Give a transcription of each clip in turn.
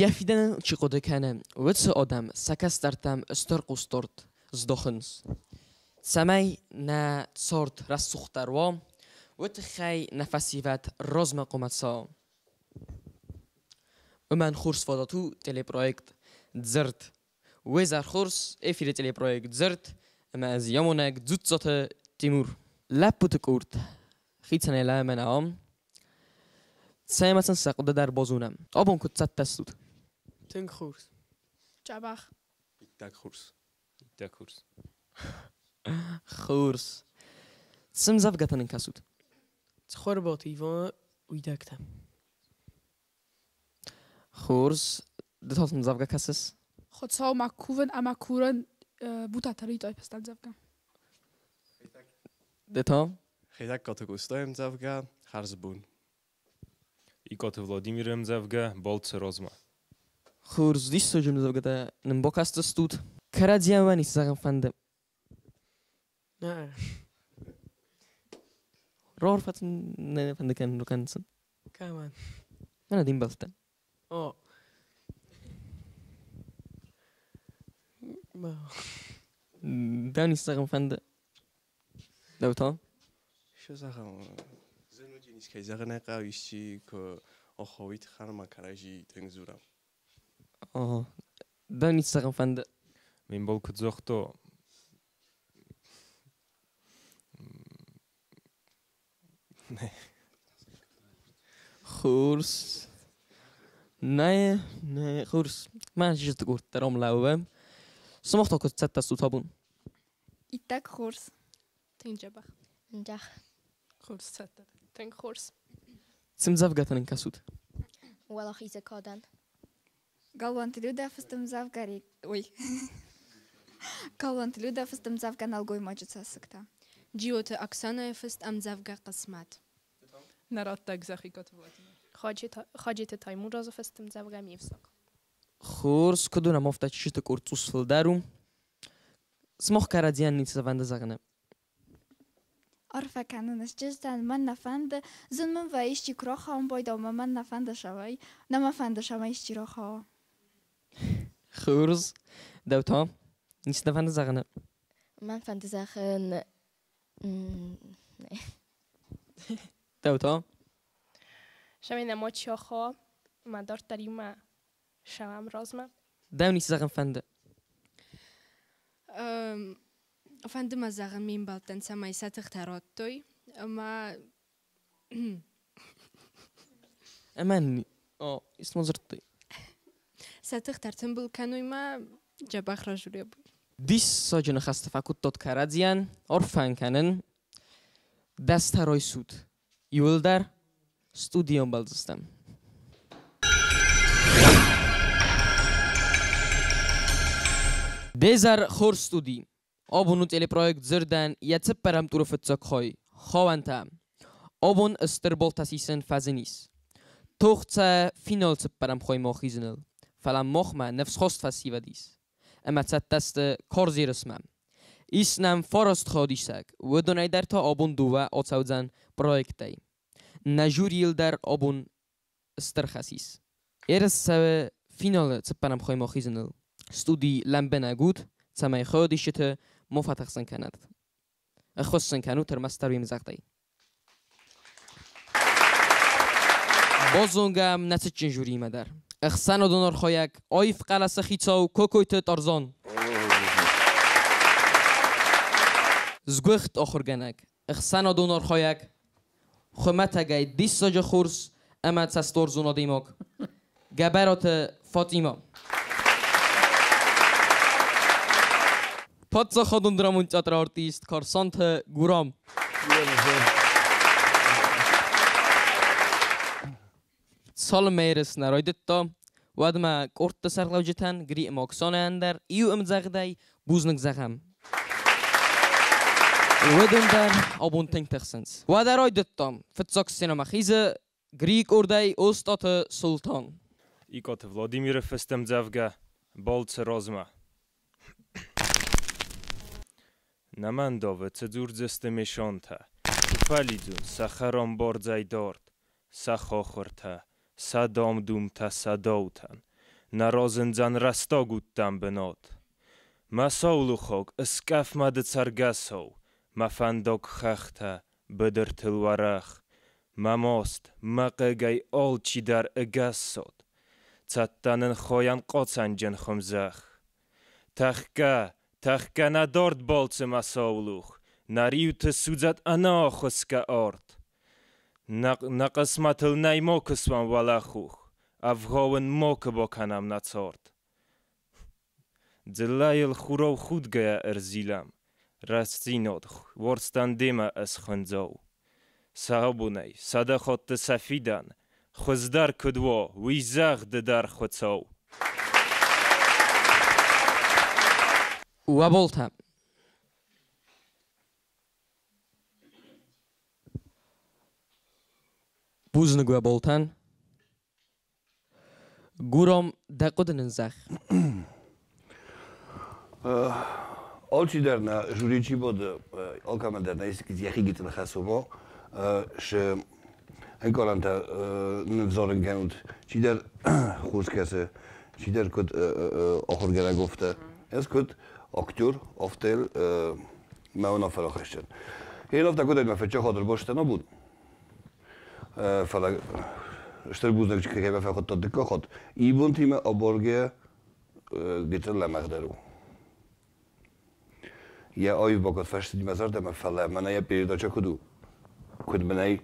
Йӕ фидӕныл чи хъуыды кӕны, уыцы адӕм сӕ кӕстӕртӕм стыр хъусдард здахынц. Цӕмӕй нӕ цард рӕсугъддӕр уа, уый тыххӕй нӕ фӕсивӕд размӕ хъуамӕ цӕуа. Уымӕн хорз фадат у телепроект «Дзырд». Уе зӕр хорз, эфиры телепроект «Дзырд» ӕмӕ ӕз йӕ амонӕг Дзуццаты Тимур. Лӕппуты къорд хицӕнӕй лӕмӕн ам. Цӕй ӕмӕ сын сӕ хъуыды дӕр базонӕм. Абон куыд цӕттӕ стут? Тынг хорз. Дзӕбӕх. Иттӕг хорз. Иттӕг хорз. Хорз. Цы ӕмдзӕвгӕтӕ нын кӕсут? Цхуырбаты Иваны уидӕгтӕ. Хорз. Ды та цы ӕмдзӕвгӕ кӕсыс? Хуыцаумӕ кувын ӕмӕ курын Бутаты Ритъайы фыст ӕмдзӕвгӕ. Ды та? Хетӕгкаты Къостайы ӕмдзӕвгӕ «Хӕрзбон». Икъаты Владимиры ӕмдзӕвгӕ «Балцы размӕ». Хорз, диссаджы ӕмдзӕвгӕтӕ нын бакастыстут. Кӕрӕдзийӕн уӕ ницы зӕгъын фӕнды? Нӕ. Раарфӕ нӕ фӕнды кӕнын сын. Кӕмӕн? Мӕнӕ де мбӕлттӕн. О. Дӕу ницы зӕгъын фӕнды? Дӕу та? Что зӕгъӕм? Зын уыди искӕй зӕгъын ӕй хъӕуы, исчи куы охо, уый тыххӕй ма кӕрӕдзи тынг дзурӕм. Ага. Дӕу ницы зӕгъын фӕнды? Ме мбал куыд загъта, Хорз. Нӕ, нӕ, хорз. Мӕ чызджыты къорд дӕр ам лӕууӕм. Сымах та куыд цӕттӕ стут абон? Иттӕг хорз. Тынг дзӕбӕх. Ндӕх. Хорз цӕттӕ. Тынг хорз. Цы ӕмдзӕвгӕтӕ нын кӕсут? Уӕлахизы кадӕн. Галуанты Людӕ фыст ӕмдзӕвгӕ Ой. Галуанты Людӕ фыст ӕмдзӕвгӕ нӕлгоймаджы цӕссыгтӕ. Джиоты Оксанӕйы фыст ӕмдзӕвгӕ «Хъысмӕт». Нӕ раттӕг Зӕхикаты Владимир. Хаджеты Таймуразы фыст ӕмдзӕвгӕ «Ме взаг». Хорз, куыд уынӕм, афтӕ чызджыты къорд цъус фылдӕр у. Сымах кӕрӕдзийӕн ницы фӕнды зӕгъыны. Арфӕ кӕнын чызджытӕн, мӕн нӕ фӕнды, зын мын вӕййы исчи куы рахауын байдау, ӕмӕ мӕн нӕ фӕнды сӕвӕй, нӕ мӕ фӕнды сӕмӕ исчи рахауа. Хорз. Дӕу та? Ницы дӕ фӕнды зӕгъыны? Мӕн фӕнды зӕгъын нӕ. Дӕу та? Semmi nem adja, már дарддӕр иумӕ размӕ. Дӕу ницы зӕгъын фӕнды? Фӕнды мӕ зӕгъын ме мбӕлттӕн, цӕмӕй сӕ тыхтӕ радтой ӕмӕ Ӕмӕ исты ма дзырдтой? Сӕ тыхтӕ ӕртымбыл кӕной мӕ дзӕбӕх разурӕм. Диссаджы ныхӕстӕ фӕкодтат кӕрӕдзийӕн, арфӕн кӕнын. Дӕстӕ райсут. Иуылдӕр студийы ӕмбӕлдзыстӕм. Де зӕр хорз, студи! Абон у телепроект «Дзырдӕн» йӕ цыппӕрӕм туры фыццаг хай «Хауӕнтӕ». Абон стыр баллтӕ сисын фӕзын ис. Тох цӕуы финал цыппӕрӕм хаймӕ ахизыныл, фӕлӕ махмӕ ныфсхаст фӕсивӕд ис, ӕмӕ цӕттӕ сты карз ерысмӕ. Ис нӕм фараст хайадисӕг, уыдонӕй дӕр та абон дыууӕ ацӕудзӕн проектӕй. Нӕ жюрийыл дӕр абон стыр хӕс ис. Ерыс цӕуы финалы цыппӕрӕм хаймӕ ахизыныл. Студи лӕмбынӕг ут, цӕмӕй хайадисджыты ма фӕтыхсын кӕнат. Ӕххуыс сын кӕнут ӕрмӕстдӕр уе мдзӕгъдӕй. Базонгӕ нӕ цытджын жюриимӕ дӕр. Ӕхсӕнадон архайӕг, аив хъӕлӕсы хицау Кокойты Тарзан. Сгуыхт ахуыргӕнӕг, ӕхсӕнадон архайӕг, хуымӕтӕгӕй диссаджы хорз ӕмӕ цӕстуарзон адӕймаг Гӕбӕраты Фатима. Паддзахадон драмон театры артист Карсанты Гурам. Цалынмӕ ерыс нӕ райдыдта, уӕдмӕ къордты сӕргълӕуджытӕн Гри ӕмӕ Оксанӕйӕн дӕр иу ӕмдзӕгъдӕй бузныг зӕгъӕм. Уыдон дӕр абон тынг тыхсынц. Уӕдӕ райдыдтам. Фыццаг сценӕмӕ хизы Грийы къордӕй Остъаты Султан. Икъаты Владимиры фыст ӕмдзӕвгӕ «Балцы размӕ». Нӕ мӕ ндавы, цы дзурдзысты ме сонтӕ, Куы фӕлидзон сӕ хӕрам бардзӕй дард, Сӕ хахуыртӕ, сӕ дам-думтӕ, сӕ даутӕн. Нӕ разындзӕн рӕстаг удтӕн бынат. Мӕ саулохаг, ыскъӕф мӕ ды цӕргӕсау, Мӕ фӕндаг хӕхтӕ, быдыртыл уӕрӕх. Мӕ маст, мӕ хъыгӕй алчидӕр ӕгас цот. Цӕттӕ нын хайӕн хъацӕнджын хуымзӕхх. Тӕхгӕ, тӕхгӕ нӕ дард балцы, мӕ саулох, Нӕ риуты судзӕд ӕнӕахуысгӕ арт. Нӕ хъысмӕтыл нӕй макуы суӕм уӕлӕхох, Ӕвгъау ын макуы бакӕнӕм нӕ цард. Дзыллӕйыл хурау худгӕйӕ ӕрзилӕм, Рӕстдзинад, уарзтӕн демӕ ӕз хуындзау. Сӕ абонӕй 100 хатты сӕ фидӕн Хуыздӕр куыд уа, уый зӕгъ ды дӕр, Хуыцау. Уӕ болтӕ. Бузныг уӕ болтӕн. Гурам, дӕ хъуыды нын зӕгъ. Алчидӕр нӕ жюри чи бады, алкӕмӕн дӕр нӕ йӕхи гыццыл хӕс у, шы ӕнкъарӕнтӕ нывзарын кӕнут. Чидӕр хорз кӕсы, чидӕр куыд ахуыргӕнӕг афтӕ, ӕз куыд актер, афтӕ мӕ уынаффӕ рахӕсдзӕн. Йе афтӕ куыд мӕ фӕччы хатыр бӕстӕ нӕ буд. Фӕлӕ стыр бузныг кӕй фӕхуыдта дыккаг хатт. Ибонтимӕ абаргӕ гыццыл лӕмӕгъдӕр у. Йӕ аив бакод фӕстыди мӕ зӕрдӕмӕ, фӕлӕ мӕнӕ йӕ передача куыд у, куыд мын ӕй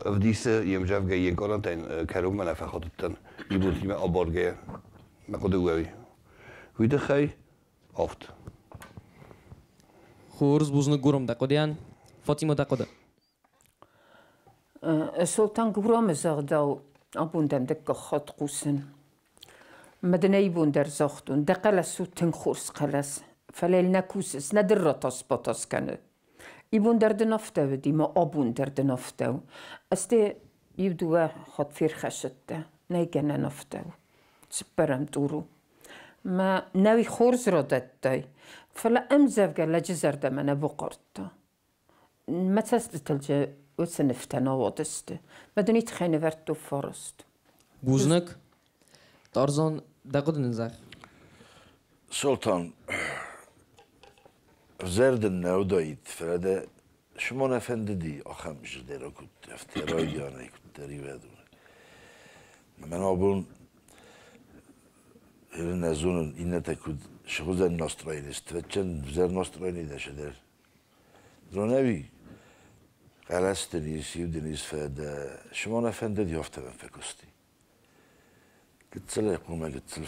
ӕвдисы йе мдзӕвгӕ йе нкъарӕнтӕн кӕронмӕ нӕ фӕхатыдтӕн ибонтимӕ абаргӕйӕ. Мӕ хъуыды у ӕви. Уый тыххӕй 8. Хорз, бузныг Гурам дӕ хъуыдыйӕн. Фатима, дӕ хъуыды. Солтан Гурамы загъдау абон дӕм дыккаг хатт хъусын. Мӕ дын ӕй бон дӕр загътон, дӕ хъӕлӕс у тынг хорз хъӕлӕс, фӕлӕ йыл нӕ кусыс, нӕ дын ратас-батас кӕны. Ибон дӕр дын афтӕ уыди, ма абон дӕр дын афтӕ у. Ӕз де иу-дыууӕ хатт ферхӕссыдтӕ, нӕй гӕнӕн афтӕ у. Цыппӕрӕм тур у. Мӕ нӕуи хорз радӕттай, фӕлӕ ӕмдзӕвгӕ лӕджы зӕрдӕмӕ нӕ бахъардта. Мӕ цӕстытыл же уыцы нывтӕ нӕ уадысты. Мӕ дын тыххӕй нывӕрдтой фараст. Бузныг. Тарзан, дӕ хъуыды нын зӕгъ. Солтан, ӕвзӕр дын нӕ уыдаид, фӕлӕ дӕ шыма нӕ фӕндыди ахӕм зӕрдӕ куыд афтӕ райдианӕй куыддӕр ивӕдон. Мӕн абон нӕ зонын, иннӕтӕ куыд сыгъуыдзӕн настроени, ствӕччен взӕр настроени дӕ дӕр. Зонӕви, хъӕлӕс дын ис, иу дын ис, фӕлӕ дӕ шыма нӕ фӕндыди афтӕ фӕкуысти. Гыццылӕй хъуамӕ гыццыл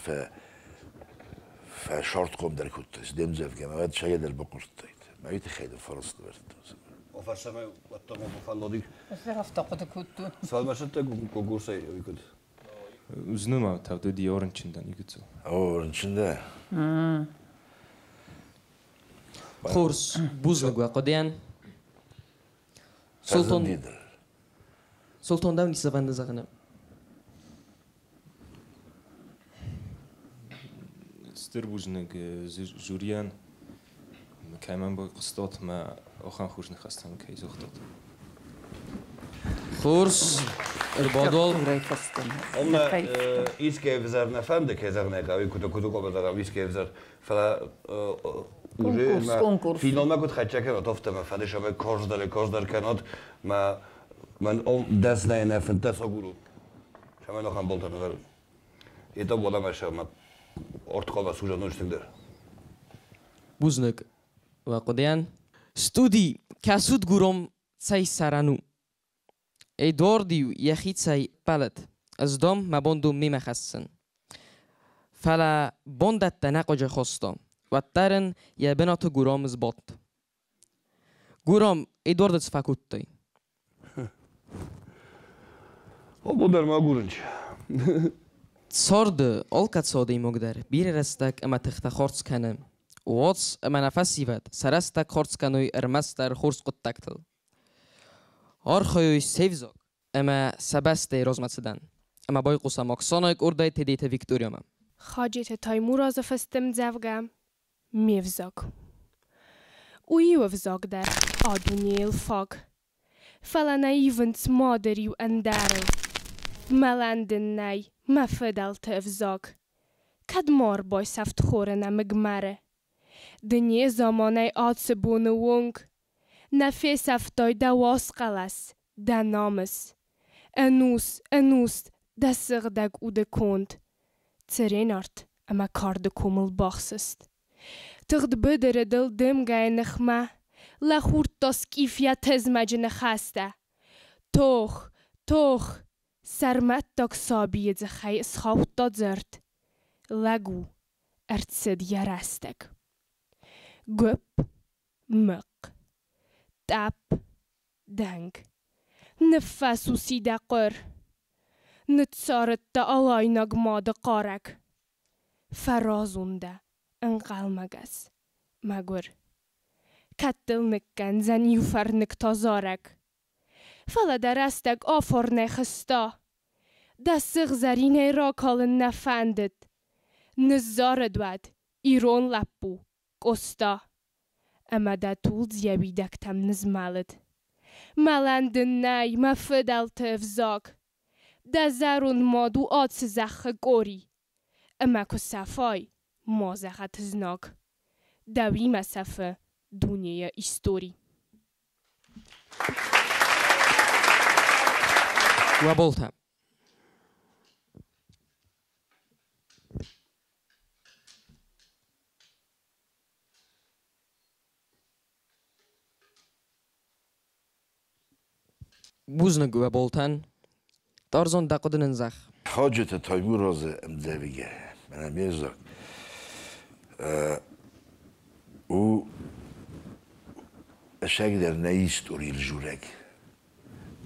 фӕшортхъомдӕр кодтай, де мдзӕвгӕ, мӕ уӕд сӕйӕдӕр бахъуырдтаид. Мӕ уый тыххӕй дын фараст нывӕрдтон. Офӕрсӕмӕ уӕдта ма фӕлладик. Ӕз афтӕ хъуыды кодтон. Сфӕлмӕцыдтӕ конкурсӕй ӕви куыд? Узнума тавдуди орынчындан игуцу. О, рынчын дӕ? Хорз, бузныг уӕ хъуыдыйӕн. Солтан, Солтан дӕу ницы фӕнды зӕгъын? Стыр бузныг жюрийӕн, кӕй мӕм байхъуыстат, мӕ ахӕм хорз ныхӕстӕ кӕй загътат. Хорз, ӕрбадуал. Омӕ искӕй ӕвзӕр нӕ фӕнды, кӕй зӕгъын ӕй хъӕуы, куыд куыд хъуамӕ зӕгъӕм искӕй ӕвзӕр, фӕлӕ уже Конкурс. Финалмӕ куыд хӕццӕ кӕнат, афтӕ мӕ фӕнды, цӕмӕй карздӕрӕй карздӕр кӕнат, мӕ мӕн 10 нӕ нӕ 15 агурун. Цӕмӕй нахӕм болтӕ нывӕрун. Это бола мӕ сӕ ортхъӕмӕ сузӕн устынгдӕр. Бузныг уӕ хъуыдыйӕн. Студи, кӕсут Гуром цӕй сӕрӕн у. Эдуард-иу йӕхицӕй ппӕлыд, ӕз, дам, мӕ бандон мемӕ хӕссын. Фӕлӕ бандӕттӕ нӕ хъуаджы хаста, уӕддӕр ын йӕ бынаты Гурам сбадт. Гурам, Эдуарды цы фӕкодтай? Абон дӕр ма агурынч. Царды алкӕцы адӕймаг дӕр бирӕ рӕстӕг ӕмӕ тыхтӕ хардз кӕны. Уадз ӕмӕ нӕ фӕсивӕд сӕ рӕстӕг хардз кӕной ӕрмӕстдӕр хорз хъуыддӕгтыл. Архайой се взаг ӕмӕ сӕ бӕстӕйы размӕцыдӕн. Ӕмӕ байхъусӕм Оксанайы къордӕй Тедеты Викториямӕ. Хаджеты Таймуразы фыст ӕмдзӕвгӕ «Ме взаг». У иу ӕвзаг дӕр а дунейыл фаг, Фӕлӕ нӕ ивынц мады риу ӕндӕрыл. Мӕлӕн дын нӕй, мӕ фыдӕлты ӕвзаг. Кӕд ма ӕрбайсӕфт хоры нӕмыг мӕры? Ды незаманӕй ацы боны онг Нӕ фесӕфтай дӕ уаз хъӕлӕс, дӕ намыс. Ӕнус, ӕнус дӕ сыгъдӕг уды конд. Цырен арт ӕмӕ карды комыл бахсыст. Тыгъд быдыры дыл дымгӕйы ныхмӕ Лӕхурдта скъиф йӕ тызмӕджы ныхӕстӕ. Тох, тох! Сӕрмӕттаг сабийы дзыхӕй ысхаудта дзырд. Лӕг у, ӕрцыд йӕ рӕстӕг. Гуыпп, мыхъхъ, тъӕпп, дӕнг. Ныффӕсус и дӕ хъуыр. Ныццарыдта алайнаг мады хъарӕг. Фӕразон дӕ, ӕнхъӕлмӕгӕс, мӕгуыр. Кӕд дыл ныккӕндзӕн иу фӕрныг та зарӕг. Фӕлӕ дӕ рӕстӕг афорнӕй хызта. Дӕ сыгъзӕринӕй ракалын нӕ фӕндыд. Ныззарыд уӕд ирон лӕппу Къоста. Ӕмӕ дӕ тулдз йӕ уидӕгтӕм нызмӕлыд. Мӕлӕн дын нӕй, мӕ фыдӕлты ӕвзаг. Дӕ зӕронд мад у ацы зӕххы къори. Ӕмӕ куы сӕфай, ма зӕгъӕд знаг. Дӕуимӕ сӕфы дунейы истори. Уӕ болтӕ. Бузныг уӕ болтӕн. Тарзан, дӕ хъуыды нын зӕгъ. Хаджиты Таймуразы ӕмдзӕвгӕ, мӕнӕ ме взаг, у ӕцӕгдӕр нӕ историйыл дзурӕг.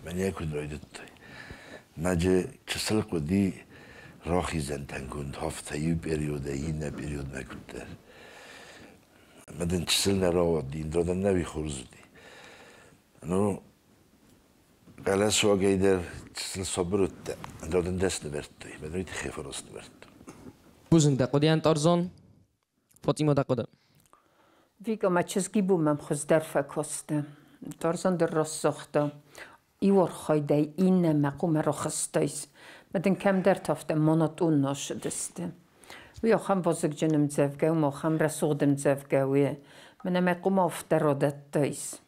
Мӕнӕ куыд райдыдтай. Мӕджы чысыл хъуыди рахизӕнтӕнгонд афтӕ иу периодӕй иннӕ периодмӕ куыддӕр. Ӕмӕ дын чысыл нӕ рауади, ӕндӕр нӕ уый хорз уыди. Ну, хъӕлӕсуагӕй дӕр чысыл сабыр уыдтӕ, ӕндӕр дын дӕсны вӕрдтой, мӕн уый тыххӕй фӕрасты вӕрдтой. Бузныг дӕ хъуыдыйӕн, Тарзан. Фатима, дӕ хъуыды. Вика, мӕ чызги бон мӕм хуыздӕр фӕкастӕ. Тарзан дӕр раст загъта. Иу архайдӕй иннӕмӕ хъуамӕ рахызтаис. Мӕ дын кӕмдӕрты афтӕ монотонно ссыдысты. Уый ахӕм вазыгджын ӕмдзӕвгӕ у, ахӕм рӕсугъд ӕмдзӕвгӕ у. Мӕнӕ мӕ хъуамӕ афтӕ радӕттаис.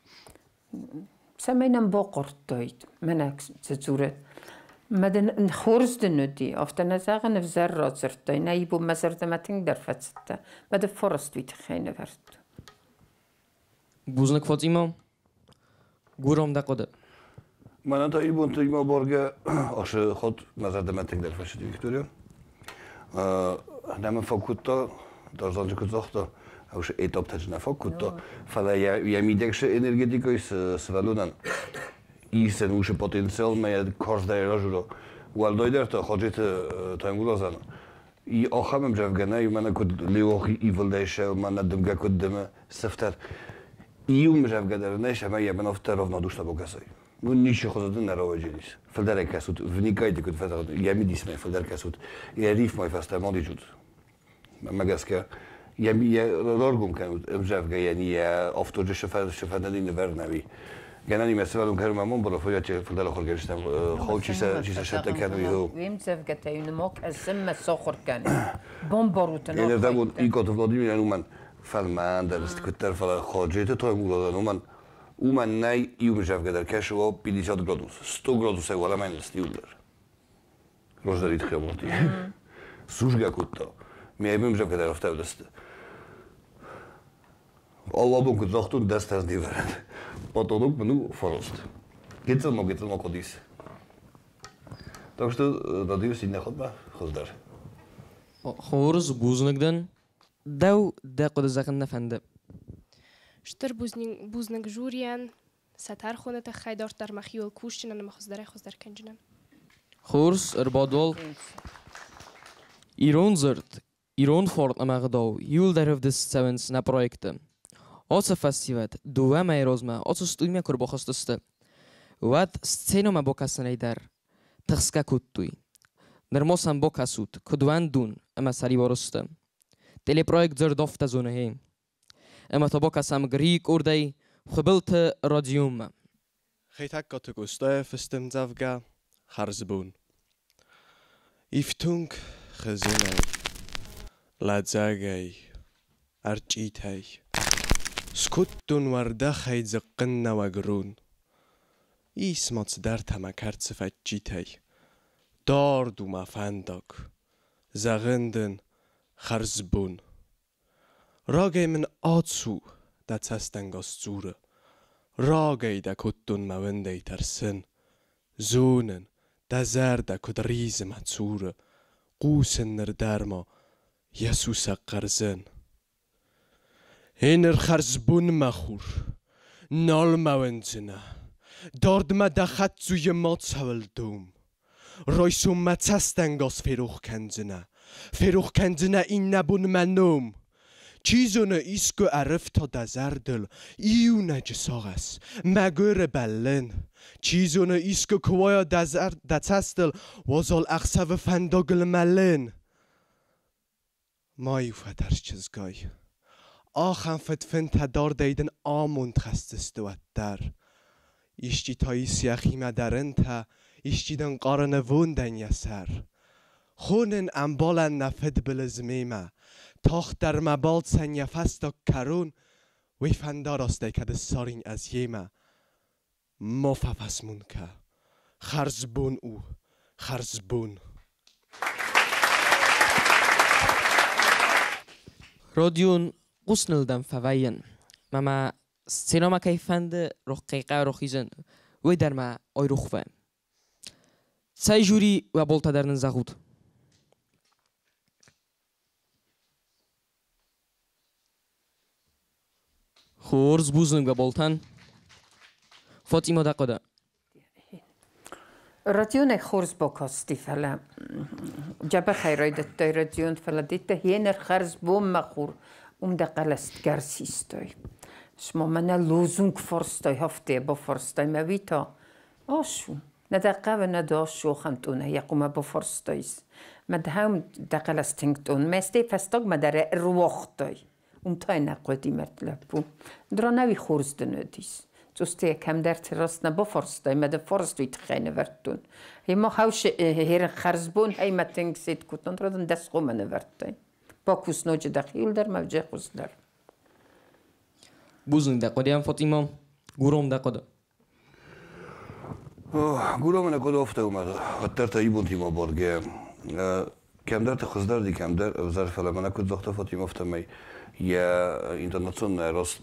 Цӕмӕй нӕм бахъардтаид, мӕнӕ цы дзуры. Мӕ дын хорз дын уыди, афтӕ нӕ зӕгъын, ӕвзӕр радзырдтай. Нӕ ибон мӕ зӕрдӕмӕ тынгдӕр фӕцыдтӕ. Мӕ дын фараст уый тыххӕй нывӕрдтон. Бузныг, Фатима. Гурам, дӕ хъуыды. Мӕнӕн та ибонты имӕ баргӕ ашы хатт мӕ зӕрдӕмӕ тынгдӕр фӕцыд Виктория. Нӕ мын фӕкодта, Тарзанджы куыд загъта, уыцы этаптӕ нӕ фӕкодта, фӕлӕ йӕ мидӕг цы энергетикӕ сывӕллонӕн исӕн уыцы потенциал мӕ йӕ карздӕй разура. Уӕлдайдӕр та Хаджиты Таймуразӕн и ахӕм ӕмдзӕвгӕ нӕй, мӕнӕ куыд Леохи ивылдӕй сӕ, мӕнӕ дымгӕ куыд дымы, сыфтӕр. Иу мзӕвгӕ дӕр нӕй, ӕмӕ йӕ мӕн афтӕ равнодушно бакӕсай. Ну, ничи хуызӕн нӕ рауаджелис. Фылдӕр кӕсут, вникайте, куыд фӕзӕгъут, йӕ мидисмӕ фылдӕр кӕсут, йӕ рифмӕ фӕстӕ ма дисут. Мӕ гӕсгӕ, йӕ раргом кӕнут ӕмдзӕвгӕйӕн йӕ авторы сыфӕнӕни нывӕрнӕуи. Гӕнӕнимӕ сывӕллон кӕнынмӕ мон бара фойати фылдӕр ахуыргӕнджытӕм хау чи сӕ сӕттӕ кӕны, йо. Ӕмдзӕвгӕтӕ нымок ӕззӕммӕ сахуыр кӕны. Бамбарут ын. Én Икаты Владимирӕн уымӕн фӕлмӕндӕр куыддӕр, фӕлӕ Хаджиты Таймуразӕн уымӕн нӕй иу мзӕвгӕ дӕр кӕсы уа 50 градус, 100 градусӕй уӕлӕмӕ не иу дӕр. Раздӕр итхӕмати. Сужгӕ кодта. Ме мзӕвгӕ дӕр афтӕ уыдысты. Аллабон куыд загътон, дӕс не вӕрӕн. Потолок мын у фараст. Гыццыл ма хъуыдис. Так что, надеюсь, иннӕ хатмӕ хуыздӕр. Хорз, бузныг дын. Дӕу дӕ хъуыды зӕгъын нӕ фӕнды. Стыр бузныг жюрийӕн, сӕ тӕрхоны тыххӕй дарддӕр мӕхиуыл кусджынӕн ӕмӕ хуыздӕрӕй-хуыздӕр кӕнджынӕн. Хорз, ӕрбадуал. Ирон дзырд, ирон фарн ӕмӕ ӕгъдау иуылдӕр ӕвдыст цӕуынц нӕ проекты. Ацы фӕсивӕд дыууӕ мӕйы размӕ ацы студимӕ куы ӕрбахызтысты, уӕд сценӕмӕ бакӕсынӕй дӕр тыхсгӕ кодтой. Ныр ма сӕм бакӕсут, куыд уӕндон ӕмӕ сӕрибар сты. Телепроект дзырд афтӕ зоны, гъе. Ӕмӕ та бакӕсӕм Грийы къордӕй Хуыбылты Родионмӕ. Хетӕгкаты Къостайы фыст ӕмдзӕвгӕ «Хӕрзбон». Ифтонг хызынӕй, лӕдзӕгӕй, ӕрчъитӕй. Скодтон уӕрдӕхӕй дзыхъхъыннӕуӕг рон. Ис ма цыдӕртӕ мӕ кӕрцы фӕдджитӕй. Дард у мӕ фӕндаг. Зӕгъын дын, хӕрзбон. Рагӕй мын ацу, дӕ цӕстӕнгас дзуры. Рагӕй дӕ кодтон мӕ уындӕй тӕрсын. Зонын, дӕ зӕрдӕ куыд ризы мӕ цуры. Хъусын ныр дӕр ма йӕ сусӕг хъӕрзын. Еныр хӕрзбон, мӕ хур, нал мӕ уындзынӕ. Дардмӕ дӕ хӕддзуйы мацӕуыл дом. Райсом мӕ цӕстӕнгас ферох кӕндзынӕ. Ферох кӕндзынӕ иннӕбон мӕ ном. Чи зоны, искуы ӕрыфта дӕ зӕрдыл иунӕджы сагъӕс, мӕгуыры бӕллын. Чи зоны, искуы куы уайа дӕ цӕстыл уазал ӕхсӕвы фӕндагыл мӕлын. Ма-иу фӕтӕрс, чызгай. Ахӕм фыдфынтӕ дардӕй дын амонд хӕсдзысты уӕддӕр. Исчи та ис йӕхимӕ дӕ рынтӕ, исчи дын къары нывондӕн йӕ сӕр. Хонын ӕмбалӕн нӕ фыдбылыз мемӕ, тагъддӕр мӕ балцӕн йӕ фӕстаг кӕрон, уый фӕндарастӕй кӕд ссарин ӕз йемӕ. Ма фӕфӕсмон кӕ, хӕрзбон у, хӕрзбон. Родион хъусыныл фӕвӕййын. Мӕ ма сценӕмӕ кӕй фӕнды роххъихъӕ рохизын, уый дӕр ма айрох вӕййы. Цӕй жюри уӕ болтӕ дӕр нын зӕгъут. Хорз, бузныг уӕ болтӕн. Фатима дӕ хъуыды. Родионӕй хорз бакасти, фӕлӕ дзӕбӕхӕй райдыдтай Родион, фӕлӕ деттӕ хенер хӕрзбонмӕ хур, уым дӕ хъӕлӕс гӕр систой. Сма мӕнӕ лозунг форстай, хафте бафорстай, мӕ вита. Ашу. Нӕ дӕ хъӕуы, нӕ дӕ ашу ахӕм тъонӕ, йӕ хъумӕ бафорстайс. Мӕ дӕм дӕ хъӕлӕс тынг тъон. Мӕ стӕй фӕстагмӕ дӕр ӕруагътай. Уым та нӕ хъуыди мӕ лӕппу. Дранӕуи хорз дын уыдис. Цъустӕ кӕмдӕрты раст нӕ бафарстай, мӕ дӕ фарст уый тыххӕй нывӕрдтон. Ема хауш хӕрзбон хӕй мӕ тынг сет кодтон, радын дӕс хъомӕ нывӕрдтай. Бакус ноджы дӕхиуыл дӕр, мӕ вджехъус дӕр. Бузныг дӕ хъуыдыйӕн, Фатима. Гуром дӕ хъуыды. Гуром нӕ хъуыды афтӕ у, уӕддӕр та ибонтимӕ абаргӕ кӕмдӕрты хуыздӕр ди, кӕмдӕр ӕвзӕр, фӕлӕ мӕнӕ куыд загъта Фатима, афтӕмӕй йӕ интонационная рост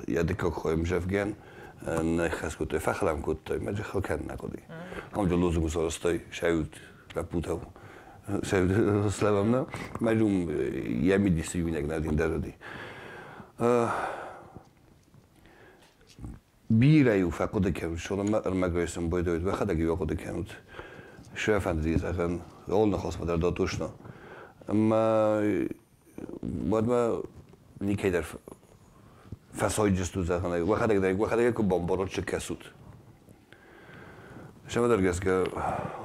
йӕ дыккаг хойым зӕвгӕн нӕ хӕс кодтой, фӕхӕлӕм кодтой, мӕ джихыл кӕнын нӕ хъуыди. Амджы лозунг сарӕзтой сӕют лӕппутау. Сӕют слӕвӕм нӕ, мӕ уым йӕ мидисы иунӕг нӕ дин дӕр уыди. Бирӕ-иу фӕхъуыды кӕнут, сылыммӕ ӕрмӕгӕй сын байдайут, уӕхӕдӕг-иу ахъуыды кӕнут. Сӕ фӕндыди зӕгъӕн, ол ныхасмӕ дӕр датушно. Ӕмӕ уӕдмӕ никӕй дӕр фӕсайджыстут зӕгъӕн, уӕхӕдӕг дӕр уӕхӕдӕг куы бамбарат, цы кӕсут. Semedar гӕсгӕ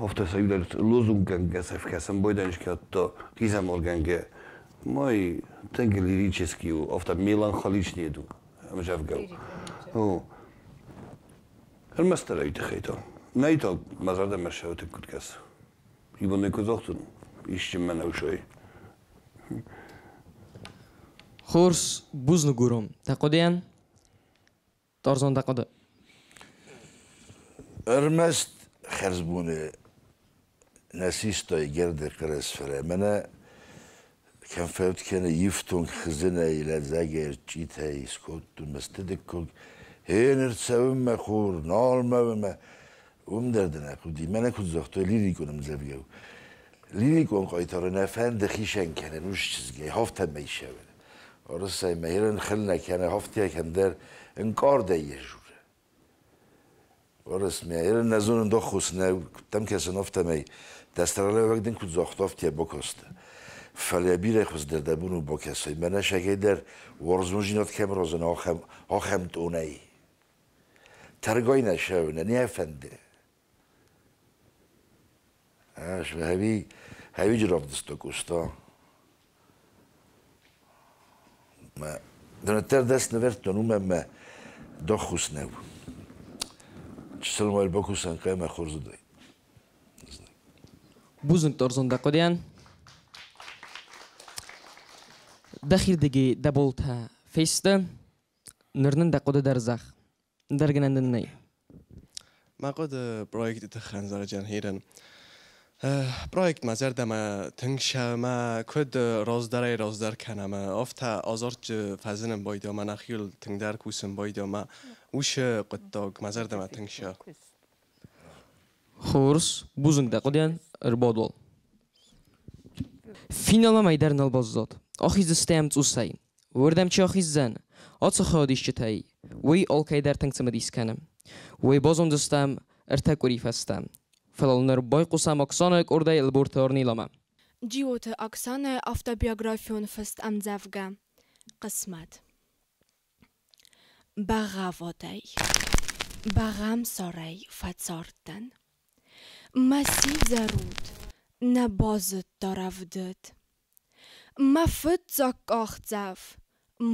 афтӕ сӕ иу дӕр лозунггӕнгӕ сӕ кӕсын байдайын скодта хъизӕмаргӕнгӕ. Май тынг лирический у, афтӕ меланхоличный у, ӕмзӕвгӕ у. Ӕрмӕстдӕр ӕй тыххӕй та. Нӕй та мӕ зӕрдӕмӕ ссӕуы куыд кӕсы. Ибон куы загътон, исчи мӕ нӕусой. Хорз, бузныг Гуром. Дӕ хъуыдыйӕн? Тарзан дӕ хъуыды. Ӕрмӕст хӕрзбоны нӕ систой герде хъӕлӕс, фӕлӕ мӕнӕ кӕм фӕуд кӕны ифтонг хызынӕй, лӕдзӕгӕй, ӕрчъитӕй скодтон мӕ стыдыкког. Гъеныр цӕуын мӕ хур, нал мӕ мӕ уым дӕр дын хъуыди. Мӕнӕ куыд загътой, лирикон ӕмдзӕвгӕ у. Лирикон хъайтары нӕ фӕнды хицӕн кӕнын ус чызгӕй, хафтӕмӕ исӕвӕн. Орысӕй мӕ хирын хыл нӕ кӕны, хафтӕ кӕмдӕр ӕнкъардӕй йӕ журы. Орыс мӕ хирын нӕ зонын доххус нӕ куыдтӕм кӕсын афтӕмӕй. Дӕстралӕвӕг дын куыд загъта, афтӕ бакасты. Фӕлӕ бирӕ хуыздӕр дӕ бон у бакӕсай. Мӕнӕ сӕгӕй дӕр уарзондзинад кӕм разына, ахӕм тъонӕй. Тӕргай нӕ сӕвынӕ, не фӕнды. Хӕви равдыста Къоста. Мӕ дӕнӕттӕр дӕс нывӕрдтон, уымӕн мӕ доххус нӕу. Чысыл ма бакусӕн хъӕмӕ хорз уыдаид. Бузныг торзон дӕ хъуыдыйӕн. Дӕхирдыги дӕ болтӕ фесты, ныр нын дӕ хъуыды дӕр зӕгъ. Ӕндӕр гӕнӕн дын нӕй. Мӕ хъуыды проекты тыххӕн зарӕджы хирӕн. Проект мӕ зӕрдӕмӕ тынг мӕ куыд раздӕрӕй-раздӕр кӕна, мӕ афтӕ азарджы фӕзынын байдыдта, мӕ нӕхиуыл тынгдӕр кусын байдыдта, мӕ уыцы хъуыддаг мӕ зӕрдӕмӕ тынг сӕ. Хорз, бузныг дӕ хъуыдыйӕн, ӕрбад уал. Финалмӕ мӕй дӕр нал баззад. Ахиздзыстӕм цъусӕй. Уырдӕм чи ахиздзӕн, ацы хайадисджытӕй, уый алкӕй дӕр тынг цымыдис кӕны. Уый базондзыстӕм ӕртӕ къуыри фӕстӕ. Фӕлӕ ныр байхъусӕм Оксанайы къордӕй Ӕлборты Арниламӕ. Джиоты Оксанайы автобиографион фыст ӕмдзӕвгӕ «Хъысмӕт». Бӕгъӕввадӕй, бӕгъӕмсарӕй фӕцардтӕн. Мӕ сидзӕр уд нӕ базыдта рӕвдыд. Мӕ фыццаг къахдзӕф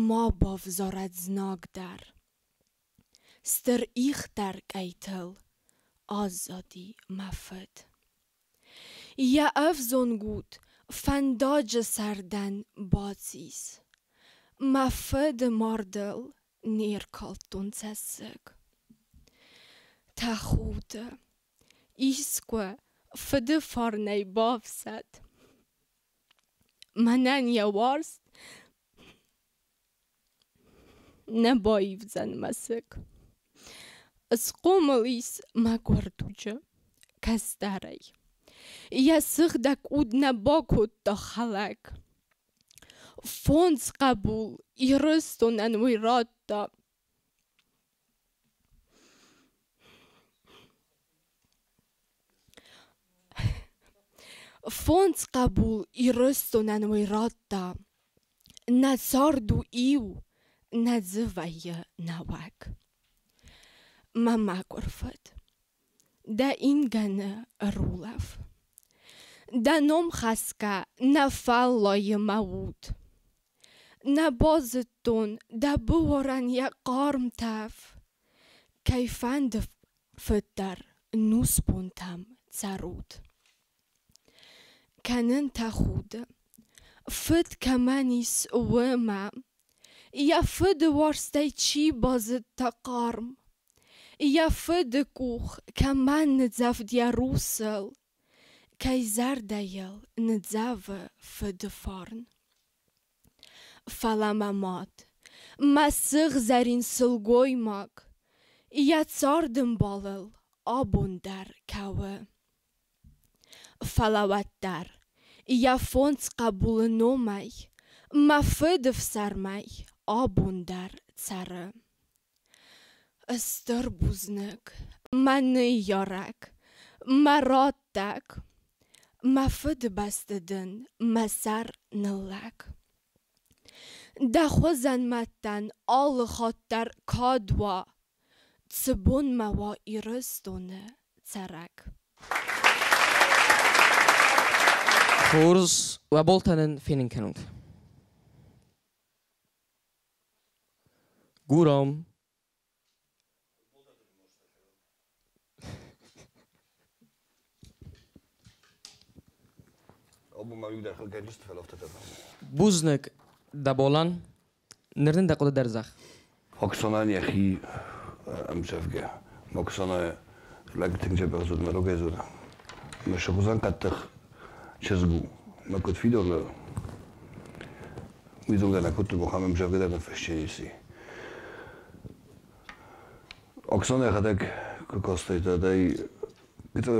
ма бавзарӕд знаг дӕр. Стыр их дӕр къӕйтыл аззади мӕ фыд. Йӕ ӕвзонг уд фӕндаджы сӕрдӕн бацис. Мӕ фыды мардыл не ркалдтон цӕссыг. Тӕхуды, искуы фыды фарнӕй бафсӕд. Мӕнӕн йӕ уарзт нӕ баивдзӕн мӕсыг. Ысхъомыл ис мӕгуыр дуджы кӕстӕрӕй. Йӕ сыгъдӕг уд нӕ бакодта хӕлӕг. Фондз хъӕбул Ирыстонӕн уый радта. Фондз хъӕбул Ирыстонӕн уый радта. Нӕ цард у иу, нӕ дзы вӕййы нӕуӕг. Мӕ мӕгуыр фыд, дӕ ингӕны ӕрулӕф. Дӕ ном хӕсгӕ нӕ фӕллайы мӕ уд. Нӕ базыдтон дӕ буарӕн йӕ хъарм тӕф. Кӕйфӕнды фыддӕр нусбонтӕм цӕрут. Кӕнын тӕхуды, фыд кӕмӕн ис, уымӕ. Йӕ фыды уарзтӕй чи базыдта хъарм, Йӕ фыды къух кӕмӕн ныдзӕвд йӕ русыл, Кӕй зӕрдӕйыл ныдзӕвы фыды фарн. Фӕлӕ мӕ мад, мӕ сыгъзӕрин сылгоймаг, Йӕ цардӕмбалыл абон дӕр кӕуы. Фӕлӕ уӕддӕр йӕ фондз хъӕбулы номӕй Мӕ фыды фсӕрмӕй абон дӕр цӕры. Стыр бузныг, мӕ ныййарӕг, мӕ раттӕг, Мӕ фыдыбӕсты дын мӕ сӕр ныллӕг. Дӕ хуызӕн мӕдтӕн алы хатт дӕр кад уа, Цы бонмӕ уа Ирыстоны цӕрӕг. Хорз, уӕ болтӕ нын фенын кӕнут. Гурам. Бузныг дӕ болӕн. Ныр дын дӕ хъуыды дӕр зӕгъ. Оксанӕн йӕхи ӕмдзӕвгӕ. Оксанӕ лӕг тынг дзӕбӕх зоны, рогӕй зоны. Мӕ сыгъуызӕн хъӕддых чызг у. Мӕ куыд фидоны, уый зонгӕ нӕ кодтон, ахӕм ӕмдзӕвгӕ дӕр ныффысджын Оксанӕ йӕхӕдӕг куы кастӕй, ӕй гыццыл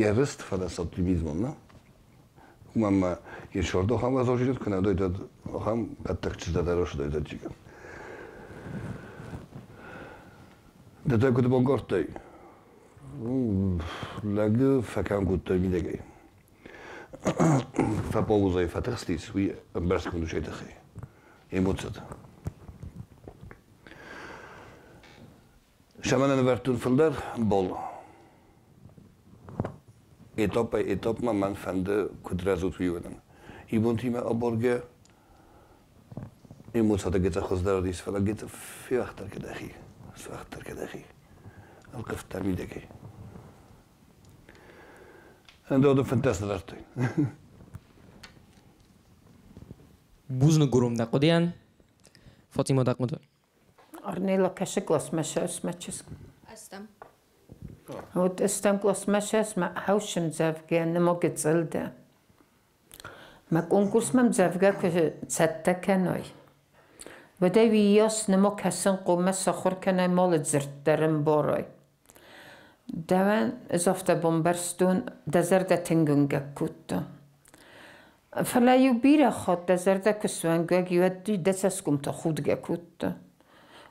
йӕ рыст фӕлӕ с оптимизмом, нӕ? Уымӕн ма йе сордох ӕм разожидет куы нӕ дойдӕд, ахӕм хъӕддаг чызг дӕр ӕросдойдӕд чигӕн. Дӕтӕ куыд бонкъордтӕй? Лӕг фӕкӕн кодтой мидӕгӕй. Фӕпаузӕй фӕтыхстис, уый ӕмбӕрстгонд усӕй тыххӕй. Эмоцитӕ. Сӕмӕнӕн ӕвӕрдтон фылдӕр бол. Этапӕй этапмӕ мӕн фӕнды куыд рӕзут, уый уынын. Ибонтимӕ аборгӕ эмоцитӕ гыццыл хуыздӕр уыдис, фӕлӕ гыццыл феуӕгъддӕр кӕдӕхи, суӕгъддӕр кӕдӕхи. Ӕлхъывддӕр мидӕгӕй. Ӕндӕр 15 нывӕрдтой. Бузныг гуром дӕ хъуыдыйӕн. Фатима дӕ хъуыды. Арнела кӕсы классмӕ сӕсмӕ чызг. Ӕстӕм. Вот ӕстӕм классмӕ сӕсмӕ хӕусым дзӕвгӕ нымӕ гыццыл дӕ. Мӕ конкурсмӕ ӕмдзӕвгӕ куы цӕттӕ кӕной, уӕд ӕй уыйас нымӕ кӕсын хъомӕ сахуыр кӕнай малы дзырд дӕр ӕмбарай. Дӕуӕн ӕз афтӕ бамбӕрстон, дӕ зӕрдӕ тынг уынгӕг кодта. Фӕлӕ-иу бирӕ хатт дӕ зӕрдӕ куы суӕнгӕг, уӕд дӕ цӕсгом та худгӕ кодта.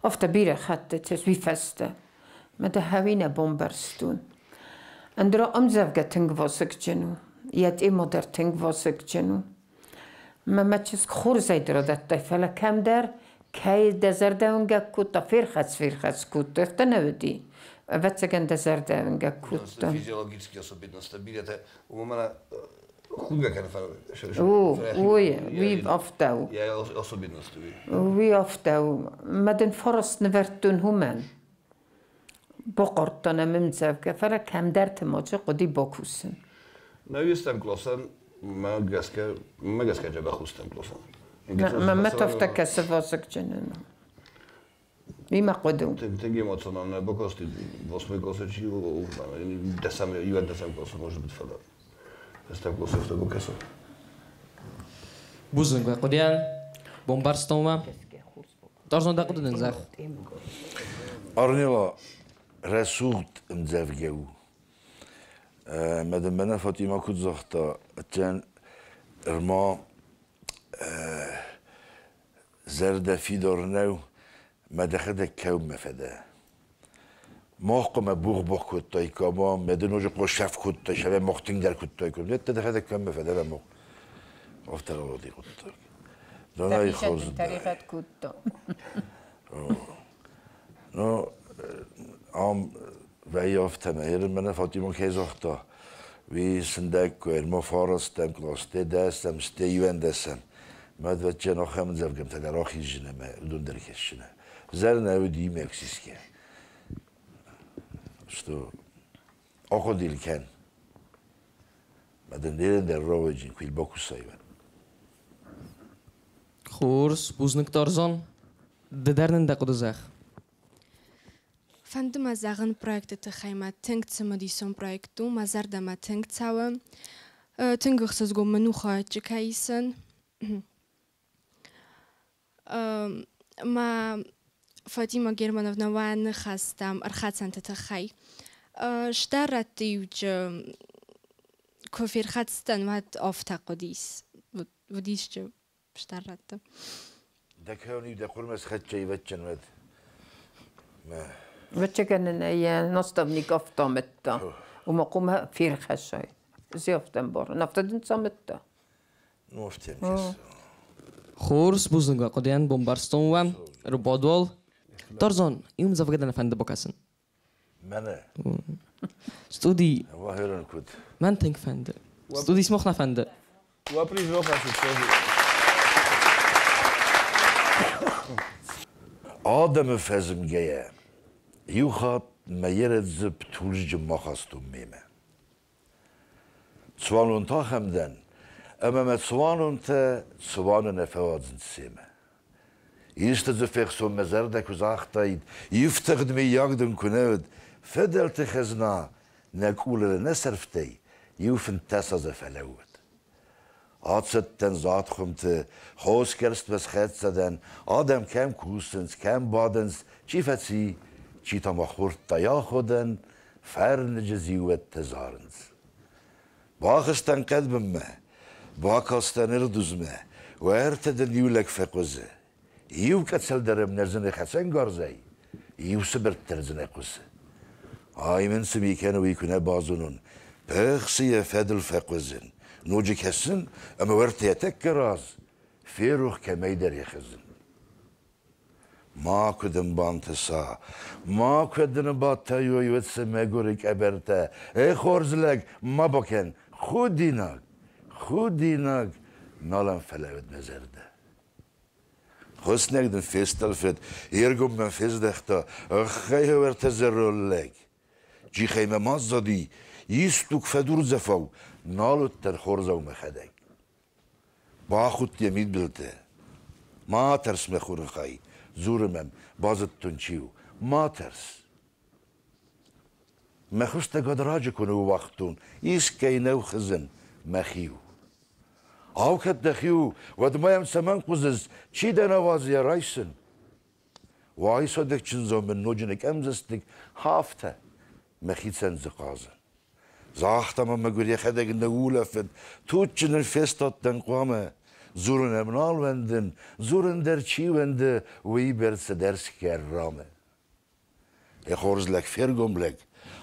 Афтӕ бирӕ хӕттыты уый фӕстӕ. Мӕ дӕ хӕуи нӕ бамбӕрстон. Ӕндӕра ӕмдзӕвгӕ тынг вазыгджын у, йӕ тъемо дӕр тынг вазыгджын у. Мӕ мӕ чызг хорзӕй дӕр адӕттай, фӕлӕ кӕмдӕр кӕй дӕ зӕрдӕ уынгӕг кодта, ферхӕц-ферхӕц кодта, афтӕ нӕ уыди? Ӕвӕццӕгӕн дӕ зӕрдӕ уынгӕг кодта. Физиологические особенности бирӕтӕ уымӕн худгӕ кӕны. О, уый, уый афтӕ у. Йӕ особенности уый. Уый афтӕ у. Мӕ дын фараст нывӕрдтон уымӕн. Бахъардтон ӕм ӕмдзӕвгӕ, фӕлӕ кӕмдӕрты ма хъуыди бакусын. Нӕ ӕстӕм классӕн мӕ гӕсгӕ мӕ гӕсгӕ дзӕбӕх у ӕстӕм классӕн. Мӕ афтӕ кӕсы вазыгджынӕн. Уый мӕ хъуыды у. Тынг эмоционально бакасти восьмой классы чи дӕсӕм, иуӕндӕсӕм классы может быть, фӕлӕ ӕстӕм классы афтӕ бакӕсӕм. Бузныг уӕ хъуыдыйӕн. Бомбардстонмӕ. Тарзан дӕ хъуыды нын зӕгъ. Арнела рӕсугъд ӕмдзӕвгӕ у. Мӕ дын мӕнӕ Фатима куыд загъта, ӕцӕн ӕрма зӕрдӕ фидар нӕу, мӕ дӕхӕдӕг кӕумӕ фӕдӕ. Мах хъуамӕ бугъ-бугъ кодтаиккам, мӕ дын ноджы хъуы кодтай, сӕвӕ мах тынгдӕр кодтаиккам. Дӕ дӕхӕдӕг кӕмӕ фӕдӕ мах. Афтӕ рауади хъуыддаг. Донайы хорз. Тӕригъӕд кодта. Ну, ам вӕййы афтӕ, мӕ Фатима кӕй загъта, уый сындӕг куы ӕрма фарастӕм классте дӕсӕм, сте иуӕндӕсӕм. Мӕ двӕтчен ахӕм ӕмдзӕвгӕмтӕ дӕр ахизын ӕмӕ уыдон дӕр хӕссынӕ. Зӕрнӕ уыди мексиске. Что ахъуыдил кӕн. Мӕ дын дӕр рауаджын куил бакусайвӕн. Хорз, бузныг Тарзан. Ды дӕр нын дӕ хъуыды зӕгъ. Фӕнды мӕ зӕгъын проекты тыххӕй мӕ тынг цымыдисон проект у, мӕ зӕрдӕмӕ тынг цӕуы. Тынг ӕхсызгон мын у хайадджы кӕй исын. Мӕ Фатима Германовна уӕ ныхӕстӕм ӕрхӕцӕнты тыххӕй. Стӕр рӕтты иуджы куы ферхӕцтӕн, уӕд афтӕ хъуыдис. Уыдисчы стӕр рӕтты. Дӕ кӕуын дӕ хъуырмӕ схӕццӕ ивӕтчен уӕд. Ӕвӕццӕгӕн ын йӕ наставник афтӕ амыдта. Уымӕ хъуамӕ ферхӕссай. Ӕз афтӕ ӕмбарын. Афтӕ дын цы амыдта? Ну, афтӕ кӕсы. Хорз, бузныг уӕ хъуыдыйӕн, бомбӕрстон уӕ. Ӕрбадуал. Тарзан, иу ӕмдзӕвгӕ дӕ нӕ фӕнды бакӕсын? Мӕнӕ. Студи. Вахерын куыд? Мӕн тынг фӕнды. Студи смох нӕ фӕнды. Уӕ приз рахӕссут, сразу. Адӕмы фӕзмгӕйӕ, иу хатт мӕ ерӕдзып тулдзджын ма хастон мемӕ. Цуанон та ахӕм дӕн, ӕмӕ мӕ цуанонтӕ цуаны нӕ фӕуадзынц семӕ. Исты дзы фехсон мӕ зӕрдӕ куы загътаид, ифтыгъд мыййаг дын куы нӕ уыд, фыдӕлты хӕзна нӕ къулы нӕ сӕрфтӕй иу 15 азы фӕлӕууыд. Ацыдтӕн задхуымты, хосгӕрстмӕ схӕццӕ дӕн, адӕм кӕм кусынц, кӕм бадынц, чи фӕци, чи та ма хордта аходӕн, фӕрныджы зиууӕттӕ зарынц. Бахызтӕн хъӕдбынмӕ, бакастӕн ӕрдузмӕ, уӕртӕ дын иу лӕг фӕхъуызы. Иу къӕцӕл дӕр ӕм нӕ зыны хӕцӕнгарзӕй, иу сыбыртт дӕр дзы нӕ хъуысы. Ай мын цы ми кӕны, уый куы нӕ базонон, пыхсы йӕ фӕдыл фӕхъуызын. Ноджы кӕсын, ӕмӕ уӕртӕ йӕ тӕккӕ раз ферох кӕмӕйдӕр йӕ хызын. Макуы дын бантыса, макуы дын батайой уыцы мӕгуыры къӕбӕртӕ. Эй, хорз лӕг, ма бакӕн, худинаг, худинаг, нал ӕм фӕлӕууыд мӕ зӕрдӕ. Хуыснӕг дын фестъӕлфыд, йе ргом мӕм фездӕхта, ӕххӕй ӕвӕртӕ зӕронд лӕг. Джихӕй мӕм аззади, Исдуг фӕдурдзӕфау нал уыдтӕн хорзау мӕхӕдӕг. Бахудт йӕ мидбылты. Ма тӕрс, мӕ хуры хай, дзуры мӕм, базыдтон чи у. Ма тӕрс. Мӕ хуыстӕгад раджы куы ныууагътон, искӕй нӕу хызын, мӕхи у. Ау, кӕд дӕхи у, уӕд ма йӕм цӕмӕн хъуызыс, чи дӕ нӕ уадзы йӕ райсын? Уайсадӕг чындзон мын ноджы ныкъӕмдзӕстыг, афтӕ, мӕхицӕн дзы хъазын. Загъта мӕ мӕгуыр йӕхӕдӕг ныуулӕфыд, туджджын ын фестадтӕн хъуамӕ. Дзурын ӕм нал уӕндын, дзурын дӕр чи уӕнды, уыйбӕрц цыдӕр схӕррамы. Йӕ хорз лӕг фергом лӕг,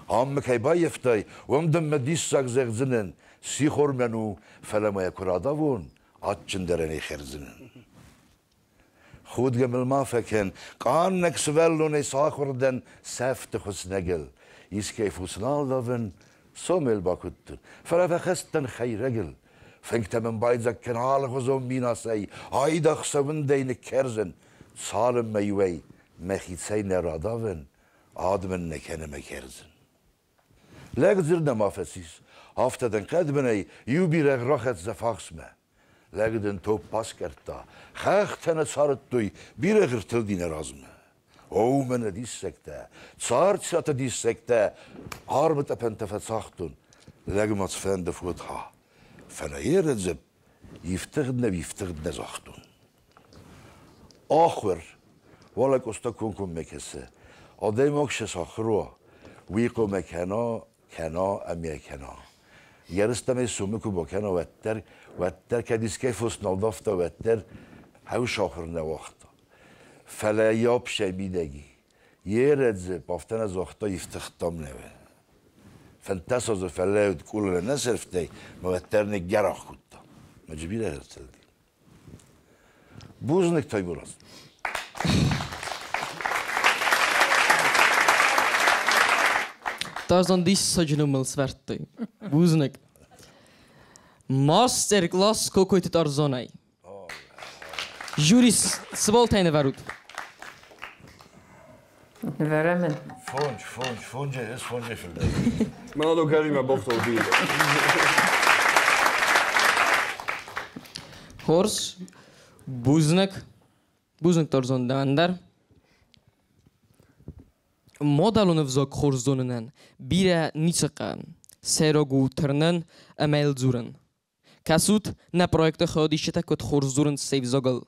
ам мӕ кӕй баййӕфтай, уым дын мӕ диссаг зӕгъдзынӕн, сихор мӕн у, фӕлӕ ма йӕ куы радавон, адджындӕрӕн ӕй хӕрдзынӕн. Худгӕ мыл ма фӕкӕн, къаннӕг сывӕллонӕй сахуыр дӕн сӕфты хуыснӕгыл. Искӕй фус нал давын, сомел бакуыдтон, фӕлӕ фӕхӕст дӕн хӕйрӕгыл. Фынгтӕ мын байдзаг кӕн алыгъуызон минасӕй, айдагъ сӕ уындӕй ныккӕрзын, цалынмӕ иуӕй мӕхицӕй нӕ радавын, ад мын нӕ кӕны мӕ кӕрдзын. Лӕг дзырд нӕма фӕцис, афтӕ дын хъӕдбынӕй иу бирӕгъ рахӕццӕ фахсмӕ. Лӕг дын топп баскъӕрдта, хӕхтӕ нӕ царыдтой, бирӕгъ ӕртылди нӕ размӕ. Оу, мӕнӕ диссӕгтӕ, царциаты диссӕгтӕ, армы тъӕпӕнтӕ фӕцагътон. Лӕг ма цыфӕнды фод ха, фӕлӕ йе рӕдзӕп ифтыгъд нӕ ифтыгъд нӕ загътон. Ахуыр, уӕлӕ Къоста комкоммӕ кӕсы, адӕймаг сӕ сахуыр уа, уый хъуамӕ кӕна, кӕна ӕмӕ кӕна. Ерыстӕмӕй сомы куы бакӕна, уӕддӕр, уӕддӕр кӕд искӕй фос нал давта, уӕддӕр хӕу сахуыр нӕ уагъта. Фӕлӕ йӕ мидӕги Ерӕдзы афтӕ нӕ загъта, ифтыгътам нӕ. 15 азы фӕллӕуд къулы нӕ сӕрфтӕй, мӕ уӕддӕр ныггӕрах кодта. Мӕ бирӕ ӕрцыди. Бузныг, Таймураз. Tarzan диссаджы номыл сӕвӕрдтой. Бузныг. Мастер-класс Кокойты Тарзанӕй. Жюри цы баллтӕ нывӕрут? Нывӕрӕм ын. Фондз, фондз, фонджы, ӕз фонджы фылдӕр. Мӕнӕ кӕримӕ бафтау бирӕ. Хорз. Бузныг. Бузныг Тарзан дӕуӕн дӕр. Мадӕлон ӕвзаг хорз зонынӕн бирӕ ницы хъӕуы. Сӕйраг у тырнын ӕмӕ йыл дзурын. Кӕсут, нӕ проекты хайадисджытӕ куыд хорз дзурынц се взагыл.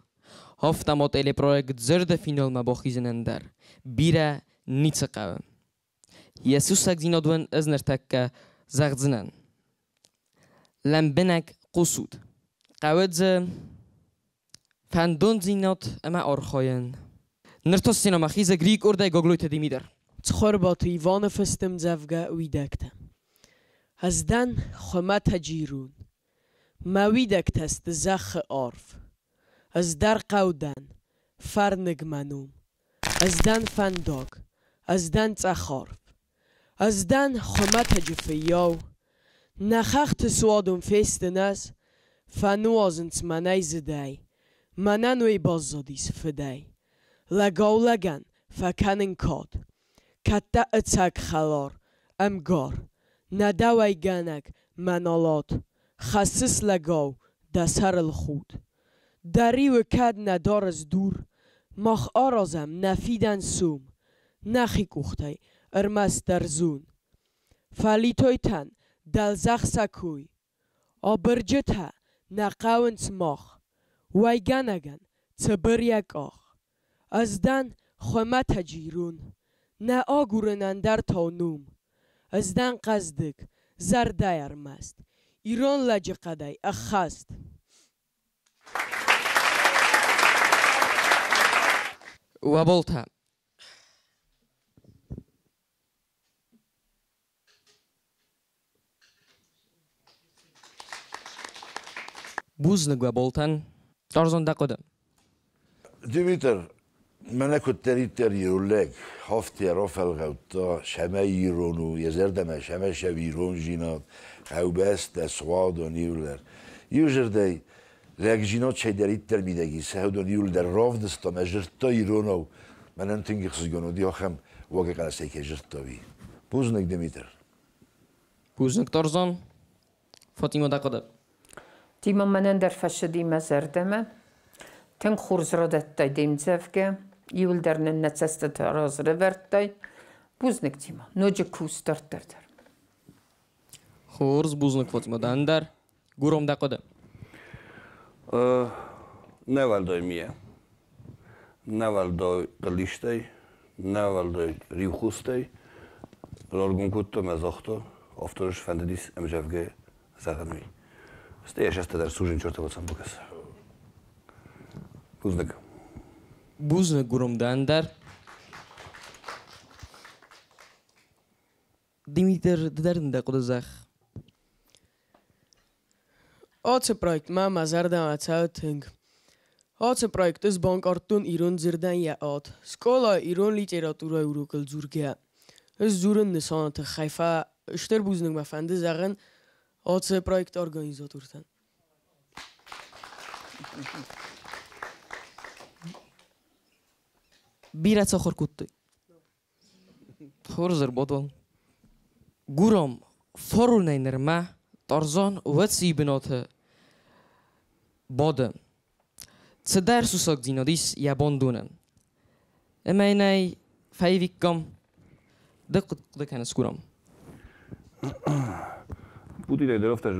Афтӕ ма телепроект Зӕрдӕ финалмӕ бахизынӕн дӕр бирӕ ницы хъӕуы. Йӕ сусӕгдзинад уын ӕз ныртӕккӕ зӕгъдзынӕн. Лӕмбынӕг хъусут. Хъӕуы дзы фӕндондзинад ӕмӕ архайын. Ныр та сценӕмӕ хизы Григордӕй Гаглойты Димитр. Цхуырбаты Иваны фыст ӕмдзӕвгӕ «Уидӕгтӕ». Ӕз дӕн хуымӕтӕджы ирон. Мӕ уидӕгтӕ сты зӕххы арф. Ӕз дӕр хъӕу дӕн, фӕрныг мӕ ном. Ӕз дӕн фӕндаг, ӕз дӕн цъӕх арв. Ӕз дӕн хуымӕтӕджы фыййау. Нӕ хӕхты суадон фестын ӕз, фӕнуазынц мӕнӕй зыдӕй. Мӕнӕн уый баззадис фыдӕй. Лӕгау-лӕгӕн фӕкӕнын кад. Кӕд дӕ ӕцӕг хӕлар, ӕмгар, нӕ дӕ уӕйгӕнӕг мӕ налат, хӕссыс лӕгау дӕ сӕрыл худ. Дӕ риуы кӕд нӕ дарыс дур, мах аразӕм нӕ фидӕн сом, нӕхи къухтӕй ӕрмӕстдӕр зон. Фӕлитойтӕн дӕлзӕхх сӕ кой, абырджытӕ нӕ хъӕуынц мах, уӕйгӕнӕгӕн цыбыр йӕ къах. Ӕз дӕн хуымӕтӕджы ирон, нӕ агурын ӕндӕртау ном. Ӕз дӕн хъӕздыг, зӕрдӕйӕ ӕрмӕст, ирон лӕджыхъӕдӕй ӕххӕст. Уӕ баллтӕ. Бузныг уӕ баллтӕн. Тарзан дӕ хъуыды. Димитр, мӕнӕ куыддӕриддӕр ирон лӕг хафти ӕрӕфӕлгъӕвдта, сӕмӕ ирон у, йӕ зӕрдӕмӕ сӕмӕ сӕ ирондзинад, хъӕубӕстӕ, суадон иулӕр. Иузӕрдӕй лӕгдзинад цӕйдӕриддӕр мидӕг ис, уыдон иуылдӕр равдыста мӕ зырдта иронау. Мӕнӕн тынг ӕхсызгон уыди ахӕм уагӕй кӕй зырдта, уый. Бузныг, Димитр. Бузныг, Тарзан. Фатима, дӕ хъуыды. Тима, мӕнӕн дӕр фӕцыди мӕ зӕрдӕмӕ. Тынг хорз радӕттай де мдзӕвгӕ. Иуылдӕр нын нӕ цӕстытӕ раз рывӕрдтай. Бузныг, Тима. Ноджы кус дарддӕр дӕр. Хорз, бузныг, Фатима, дӕн дӕр. Гуром, дӕ хъуыды. Нӕ уӕлдай мийӕ. Нӕ уӕлдай хъыллистӕй, нӕ уӕлдай риухустӕй раргом кодта мӕ загъта, автор сфӕндыдис ӕмдзӕвгӕ зӕгъын уый. Стӕй йӕ сӕстӕ дӕр сужин чертова бакӕс. Бузныг. Бузныг, Гуром, дӕн дӕр. Димитр, ды дӕр дын дӕ хъуыды зӕгъ. Ацы проект мӕ мӕ зӕрдӕмӕ цӕуы тынг. Ацы проект ӕз банкъардтон ирон дзырдӕн йӕ ад. Скъолайы ирон литературӕйы урокыл дзургӕйӕ, ӕз дзурын нысаны тыххӕй, фӕлӕ стыр бузныг мӕ фӕнды зӕгъын ацы проекты организатортӕн. Бирӕ сахуыр кодтой. Хорз ӕрбадон. Гурам, фаронӕй нырмӕ Тарзан уӕцийы бынаты бады. Цыдӕр сусӕгдзинад ис йӕ бандоны. Ӕмӕ йын ӕй фӕивиккам. Ды хъуыды кӕныс, Гурам? Путинӕй дӕр афтӕ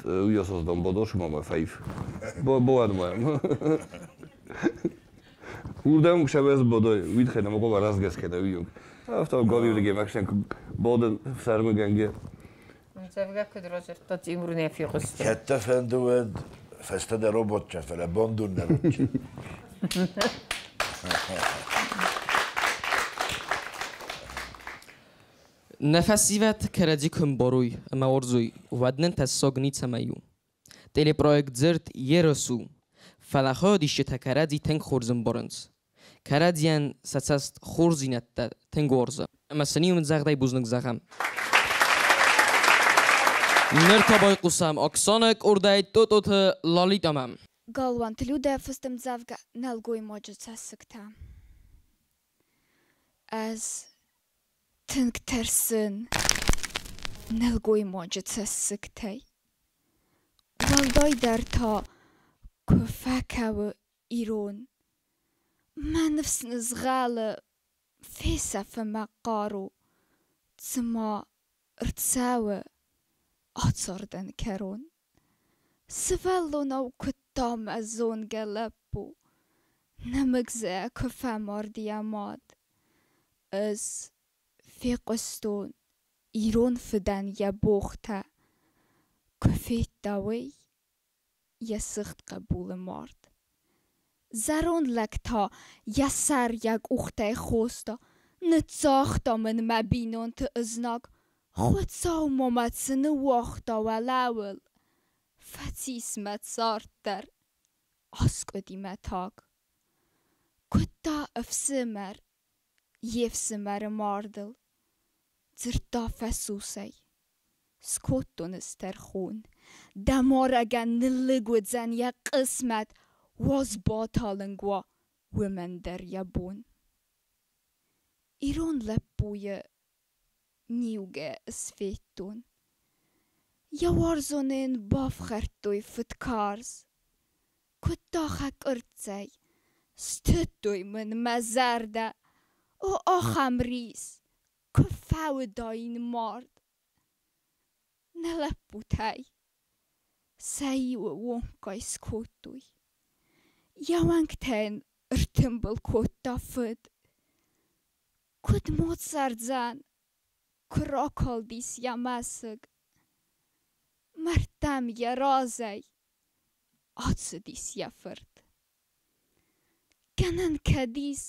уый асоздам бадос ма фӕив. Боад ма. Уырдӕм сӕвӕз бодой, уый тыххӕй нӕ хъуамӕ разгӕс кӕна уый. Афтӕ галиуырдыгӕй мӕхсӕн бодын фсӕрмыгӕнгӕ. Мдзӕвгӕ куыд радзырдта, Тимур нӕ фехъуыста. Кӕддӕ фӕнды уӕд фӕстӕдӕр роботча, фӕлӕ бандон нӕ ротча. Нӕ фӕсивӕд кӕрӕдзи куы ӕмбарой ӕмӕ уарзой, уӕд нын тӕссаг ницӕмӕй у. Телепроект дзырд ерыс у, фӕлӕ хайадисджытӕ кӕрӕдзи тынг хорз ӕмбарынц. Кӕрӕдзийӕн сӕ цӕст хорздзинӕдтӕ тынг уарзы. Ӕмӕ сын иу ныдзагъдӕй бузныг зӕгъӕм. Ныр та байхъусӕм Оксанӕ къордӕй Тототы Лолитамӕ. Галуанты Людӕ фыст ӕмдзӕвгӕ «Нӕлгоймаджы цӕссыгтӕ». Ӕз тынг тӕрсын нӕлгоймаджы цӕссыгтӕй. Уӕлдайдӕр та, куы фӕкӕуы ирон. Мӕ ныфс нызгъӕлы, фесӕфы мӕ хъару, цыма рцӕуы ацардӕн кӕрон. Сывӕллонау куыдта мӕ зонгӕ лӕппу, нӕмыг дзы куы фӕмард йӕ мад. Ӕз фехъуыстон ирон фыдӕн йӕ богътӕ, куы федта уый йӕ сыгъд хъӕбулы мард. Зӕронд лӕг та йӕ сӕр йӕ къухтӕй хоста, ныццагъта мын мӕ бинонты ызнаг, Хуыцау ма мӕ цы ныууагъта уӕлӕуыл? Фӕцис мӕ цард дӕр, аскъуыди мӕ таг. Куыдта ӕфсымӕр йе фсымӕры мардыл, дзырдта фӕсусӕй. Скодтон ӕз тӕрхон, дӕ марӕгӕн ныллыг уыдзӕн йӕ хъысмӕт, уадз баталынг уа уымӕн дӕр йӕ бон. Ирон лӕппуйы ниугӕ ысфедтон. Йӕ уарзоны йын бафхӕрдтой фыдкарз. Куыдта хӕкъуырццӕй, стыдтой мын мӕ зӕрдӕ, о ахӕм рис, куы фӕуыдаин мард. Нӕ лӕппутӕй сӕ иуы онггай скодтой. Йӕ уӕнгтӕ йын ӕртымбыл кодта фыд. Куыд ма цӕрдзӕн, куы ракалдис йӕ мӕсыг. Мӕрдтӕм йӕ разӕй ацыдис йӕ фырт. Гӕнӕн кӕд ис,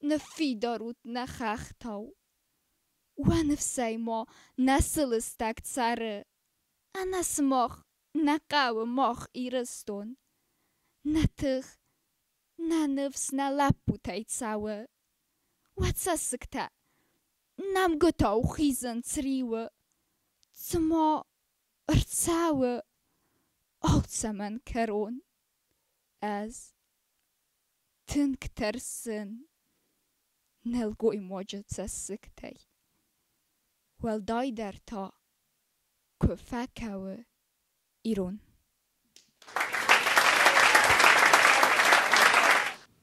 ныффидар ут нӕ хӕхтау. Уӕ ныфсӕй ма нӕ сылыстӕг цӕры, ӕнӕ сымах нӕ хъӕуы мах Ирыстон. Нӕ тых, нӕ ныфс нӕ лӕппутӕй цӕуы. Уӕ цӕссыгтӕ нӕмгуытау хизынц риуы, цыма ӕрцӕуы алцӕмӕн кӕрон. Ӕз тынг тӕрсын нӕлгоймаджы цӕссыгтӕй. Уӕлдайдӕр та Куы фӕкӕуы ирон.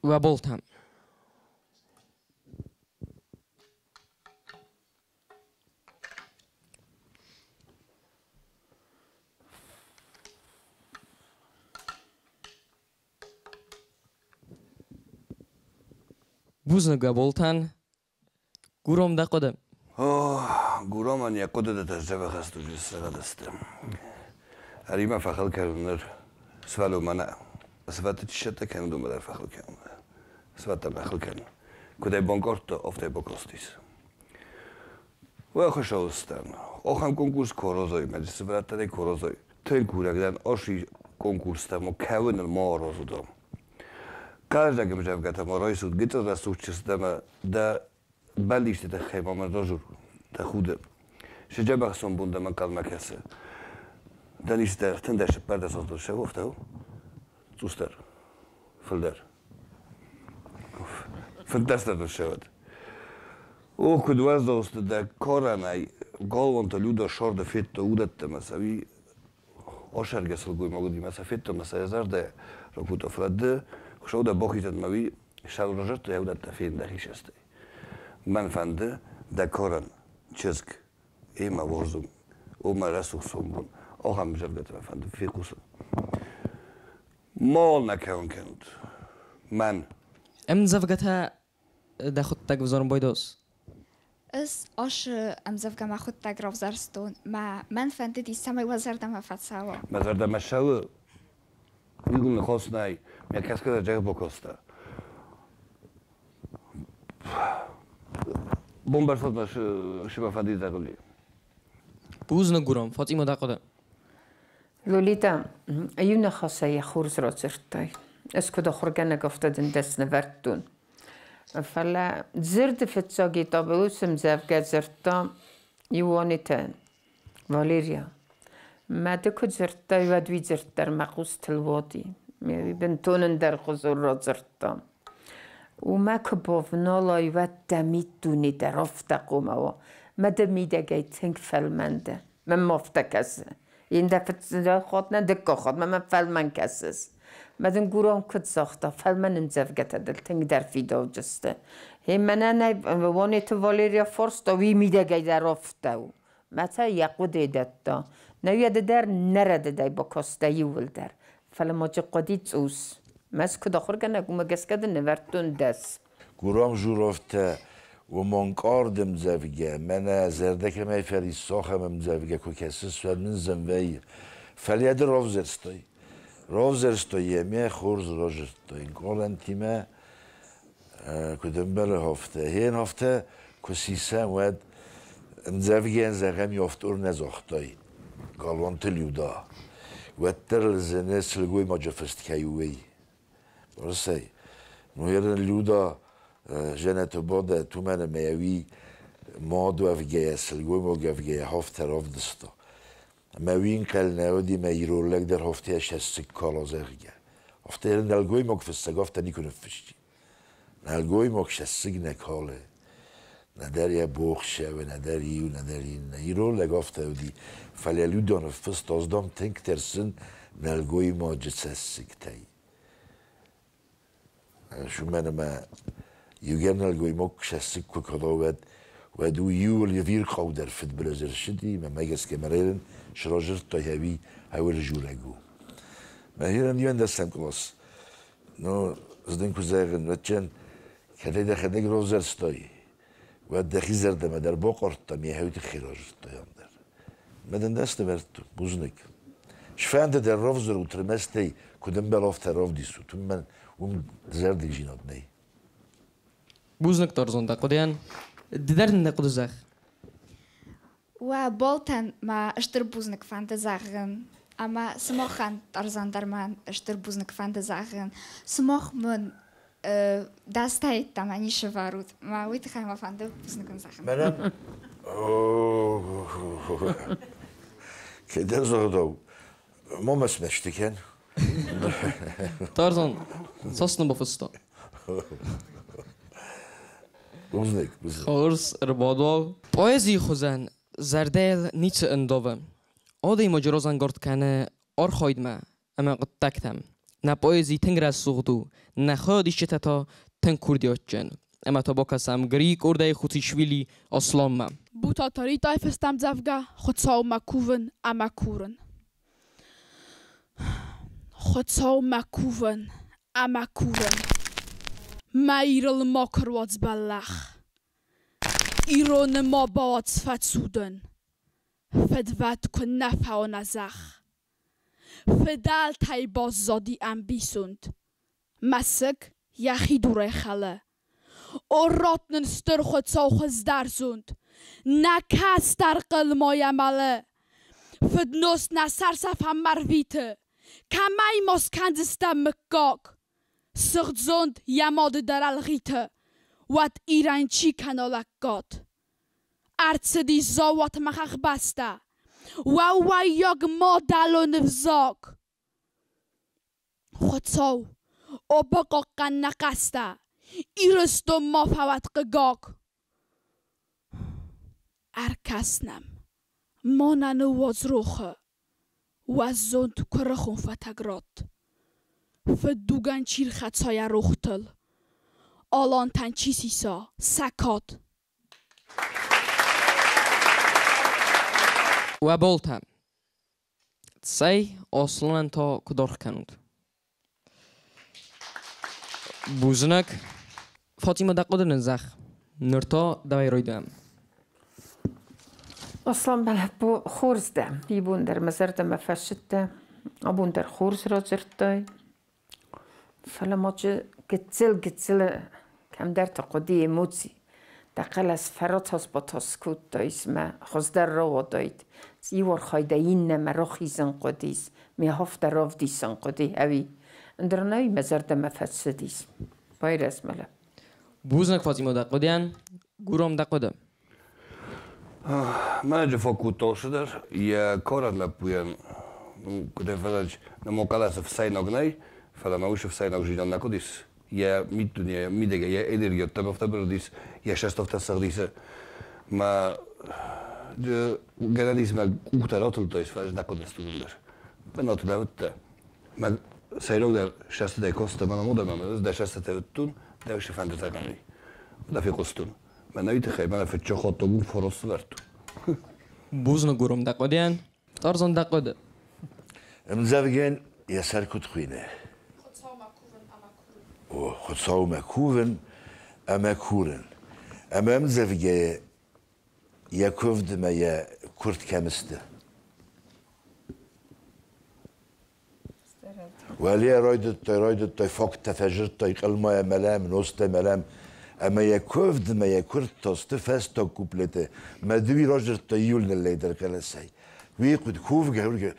Уӕ болтӕм. Бузныг уӕ болтӕн. Гуром дӕ хъуыды. Гуромӕн йӕ хъуыдытӕ дзӕбӕх ӕстужы. Ӕри-ма фӕхыл кӕнын ныр сывӕллонмӕ нӕ. Сывӕллӕтты чи сӕттӕ кӕны, уыдонмӕ дӕр фӕхыл кӕнын. Сывӕллӕттӕм фӕхыл кӕнын. Куыдӕй бонкъордты, афтӕ бакостис. Уӕ хуыцаустӕн, ахӕм конкурс куы аразой, мӕ сывӕллӕттӕ куы аразой, тынг курӕг дӕн ацы конкурстӕм кӕуыныл ма аразут. Хъӕлдзӕг ӕмдзӕвгӕтӕ ма райсут, гыццыл рӕсугъд чызджытӕ ӕмӕ дӕ бӕллицты тыххӕй ма мын разур, дӕ худы. Сы дзӕбӕх сомбон дӕм ӕнхъӕлмӕ кӕсы. Дӕ низтӕ 34 азы сӕвӕфтау, цъусдӕр, фылдӕр. 15 дӕр ссӕуӕд. О, куыд уӕззау сты дӕ карӕнӕй галуантӕ Люда сӕрды федта уыдӕттӕ мӕ сӕ уый асӕргӕ сылгоймаг уыди мӕ сӕ федта мӕ сӕ йӕ зӕрдӕ ракодта, фӕлӕ ды Хуыцау дӕ бахизӕд мӕ уый сӕуразӕрдтӕ уыдӕттӕ фен дӕхи цӕстӕй. Мӕн фӕнды дӕ карӕн чызг ӕмӕ уарзон, о мӕ рӕсугъд сомбон, ахӕм зӕрдӕтӕ мӕ фӕнды фехъусын. Мал нӕ кӕуын кӕнут. Мӕн. Ӕмдзӕвгӕтӕ дӕхуыдтӕг ӕвзарын байдос? Ӕз ашы ӕмдзӕвгӕ мӕхуыдтӕг равзӕрстон. Мӕн фӕндыди, цӕмӕй уӕ зӕрдӕмӕ фӕцӕуа. Мӕ зӕрдӕмӕ цӕуы, уый ныхас нӕй. Мӕ кӕсгӕ дӕр джех бакодта. Бомбӕрцӕдмӕ сымӕ фӕндид зӕгъули. Бузныг, Гурам, Фатима дӕ хъуыды. Лолита, иу ныхасӕй йӕ хорз радзырдтай. Ӕз куыд ахуыргӕнӕг, афтӕ дын дӕсны вӕрдтон. Фӕлӕ дзырды фыццаг этапыл уыцы ӕмдзӕвгӕ дзырдта Иуанетӕ Валерия. Мӕ ды куы дзырдтай, уӕд уый дзырд дӕр мӕ хъустыл уади. Бынтон ӕндӕргъуызон радзырдта. Уымӕ куы бавналай, уӕд дӕ миддуне дӕр афтӕ хъуамӕ уа. Мӕ дӕ мидӕгӕй тынг фӕлмӕн дӕ. Мӕнмӕ афтӕ кӕсы. Ин дӕ фыццаг хатт нӕ, дыккаг хатт мӕмӕ фӕлмӕн кӕсыс. Мӕ дын Гурам куыд загъта, фӕлмӕн ӕмдзӕвгӕтӕ дыл тынгдӕр фидауджысты. Хе мӕнӕ нӕ Уанеты Валерия фарста, уый мидӕгӕй дӕр афтӕ у. Мӕ цӕ йӕ хъуыды дӕтта. Нӕ уӕды дӕр нӕ рӕдыдӕй бакастӕ иууылдӕр. Фӕлӕ ма чи хъуыди цъус. Мӕ куыд ахуыргӕнӕг, уымӕ гӕсгӕ дын нывӕрдтон 10. Гурам Журовтӕ уымон къорд ӕмдзӕвгӕ, мӕнӕ зӕрдӕ кӕмӕй фӕриссы, ахӕм ӕмдзӕвгӕ куы кӕсыс, уӕд мын зын вӕййы. Фӕлӕ ды равзӕрстай. Равзӕрстай йӕ ме хорз разырдтай. Ӕнкъарӕнтимӕ куыд ӕмбӕлы афтӕ. Хен афтӕ куы сисӕм, уӕд ӕмдзӕвгӕйӕн зӕгъӕм, автор нӕ загътай. Галуанты Люда. Уӕддӕр зыны сылгоймаджы фыст кӕй у, уый. Барсай. Ну, Люда женӕты бадӕт, уымӕн ӕмӕ йӕ уый мад уӕвгӕйӕ, сылгоймаг уӕвгӕйӕ афтӕ равдыста. Ӕмӕ уый ӕнхъӕл нӕ уыди, мӕ ирон лӕг дӕр афтӕ йӕ цӕссыг кала, зӕгъгӕ. Афтӕ нӕлгоймаг фыссӕг афтӕ никуы ныффысти. Нӕлгоймаг цӕссыг нӕ калы. Нӕдӕр йӕ бохсӕвы, нӕдӕр иу, нӕдӕр иннӕ. Ирон лӕг афтӕ уыди. Фӕлӕ Люда ныффыста, ӕз дам тынг тӕрсын нӕлгоймаджы цӕссыгтӕй. Уымӕн ӕмӕ иугӕр нӕлгоймаг цӕссыг куы кала, уӕд уый иууыл ӕвирхъаудӕр фыдбылыз ӕрцыди, ӕмӕ мӕ гӕсгӕ мӕ сразырдта ӕви ӕвӕрзурӕг у. Мӕ хирӕн иуӕндӕсӕм кълас. Ну, ӕз дын куы зӕгъын, уӕдчен кӕдӕй дӕхӕдӕг равзӕрстай, уӕд дӕхи зӕрдӕмӕ дӕр бахъардта, ме хӕуты тыххӕй разырдтай ам дӕр. Мӕ дын дӕсны вӕрдтон, бузныг. Сфӕнды дӕр равзарут ӕрмӕстӕй, куыд ӕмбӕлы, афтӕ равдисут, уымӕн уым дызӕрдыгдзинад нӕй. Бузныг, Тарзон, дӕ хъуыдыйӕн. Ды дӕр нын дӕ хъуыды зӕгъ. Уӕ болтӕн мӕ стыр бузныг фӕнды зӕгъын. Ӕмӕ сымахӕн, Тарзан дӕр мӕ стыр бузныг фӕнды зӕгъын. Сымах мын дӕстӕйттӕ мӕ не сӕвӕрут. Мӕ уый тыххӕй мӕ фӕнды бузныг уын зӕгъын. Мӕнӕн кӕддӕр загъдау, ма мӕ смӕсты кӕн. Тарзан, цас нын бафыста? Бузныг, бузныг. Хорз, ӕрбадуал. Поэзийы хуызӕн зӕрдӕйыл ницы ӕндавы. Адӕймаджы разӕнгард кӕны архайдмӕ ӕмӕ хъуыддӕгтӕм. Нӕ поэзи тынг рӕсугъд у, нӕ хайадисджытӕ та тынг курдиатджын. Ӕмӕ та бакӕсӕм Грийы къордӕй Хуцишвили Асланмӕ. Бутаты Ритъайы фыст ӕмдзӕвгӕ «Хуыцаумӕ кувын ӕмӕ курын». Хуыцаумӕ кувын ӕмӕ курын, Мӕ Ирыл макуы руадз бӕллӕх, Ироны ма бауадз фӕцудын, Фыдвӕд куы нӕ фӕуон а зӕхх. Фыдӕлтӕй баззади ӕмбисонд: Мӕсыг йӕхи дурӕй хӕлы. О, ратт нын Стыр Хуыцау хуыздӕр зонд, Нӕ кӕстӕр хъылмайӕ мӕлы. Фыднозт нӕ сӕрсӕфӕн ма рвиты, Кӕмӕй ма скӕндзыстӕм мыггаг? Сыгъд зонд йӕ мады дӕр ӕлгъиты, Уӕд Ирӕн чи кӕна лӕггад? Ӕрцыди заууатмӕ хӕхбӕстӕ, Уӕууӕййаг мадӕлон ӕвзаг. Хуыцау, о бахъахъхъӕн нӕ хъӕстӕ, Ирыстон ма фӕуӕд хъыгаг. Ӕркӕс нӕм, ма нӕ ныууадз рохы, Уӕззонд куырыхон фӕтӕг ратт. Фыддугӕн чи рхӕца йӕ рохтыл, Алантӕн чи сиса сӕ кад. Уӕ болтӕ, цӕй, Асланӕн та куыд аргъ кӕнут? Бузныг. Фатима, дӕ хъуыды нын зӕгъ. Ныр та давай райдайӕм. Аслан лӕппу, хорз дӕ. Ибон дӕр мӕ зӕрдӕмӕ фӕцыдтӕ. Абон дӕр хорз радзырдтай. Фӕлӕ ма гыццыл-гыццыл кӕмдӕрты хъуыди эмоци. Дӕ хъӕлӕс фӕратас-батас кодтаис мӕ хуыздӕр рауадаид. Иу архайдӕй иннӕмӕ рахизын хъуыдис, ме афтӕ равдисын хъуыди, ӕви? Ӕндӕр нӕй мӕ зӕрдӕмӕ фӕцыдис. Байрӕзмӕ лӕппу. Бузныг, Фатима, дӕ хъуыдыйӕн. Гурам, дӕ хъуыды. Мӕнӕджы фӕкодта алцыдӕр. Йӕ карӕн лӕппуйӕн, куыд фӕлӕ нӕ хъӕлӕсы фсӕйнаг нӕй, фӕлӕ мӕ уыцы фсӕйнаг зинан нӕ хъуыдис. Йӕ миддуне, мидӕгӕй йӕ энергия афтӕ бырыдис, йӕ сӕст афтӕ цӕгъдис. Мӕ гӕнӕн ис мӕ къухтӕ ратылдтаис, фӕлӕ нӕ хъуыдис уыдон дӕр. Бынаты лӕууыдтӕ. Мӕ сӕйрагдӕр сӕстытӕй кодта мӕ модӕмӕ, дӕ сӕстытӕ уыдтон, дӕ уыцы фӕнды зӕгъӕн. Дӕ фехъуыстон. Мӕнӕ уый тыххӕй мӕнӕ фыццаг хатт уым форос ӕвӕрдтон. Бузныг Гурам дӕ хъуыдыйӕн. Тарзан, дӕ хъуыды. Ӕмдзӕвгӕн йӕ сӕр куыд хуыйны? О, Хуыцаумӕ кувын ӕмӕ курын. Ӕмӕ ӕмдзӕвгӕйы йӕ куывдмӕ йӕ куырд кӕм сты? Уӕлейӕ райдыдтай, райдыдтай, факттӕ фӕзырдтай, къылмайӕ мӕлӕм, нозтӕй мӕлӕм. Ӕмӕ йӕ куывдмӕ йӕ куырдта сты фӕстаг куплеты. Мӕ дыуи раздзырдта июль ныллӕгдӕр хъӕлӕсӕй. Уый куыд кувгӕ, уыргӕ.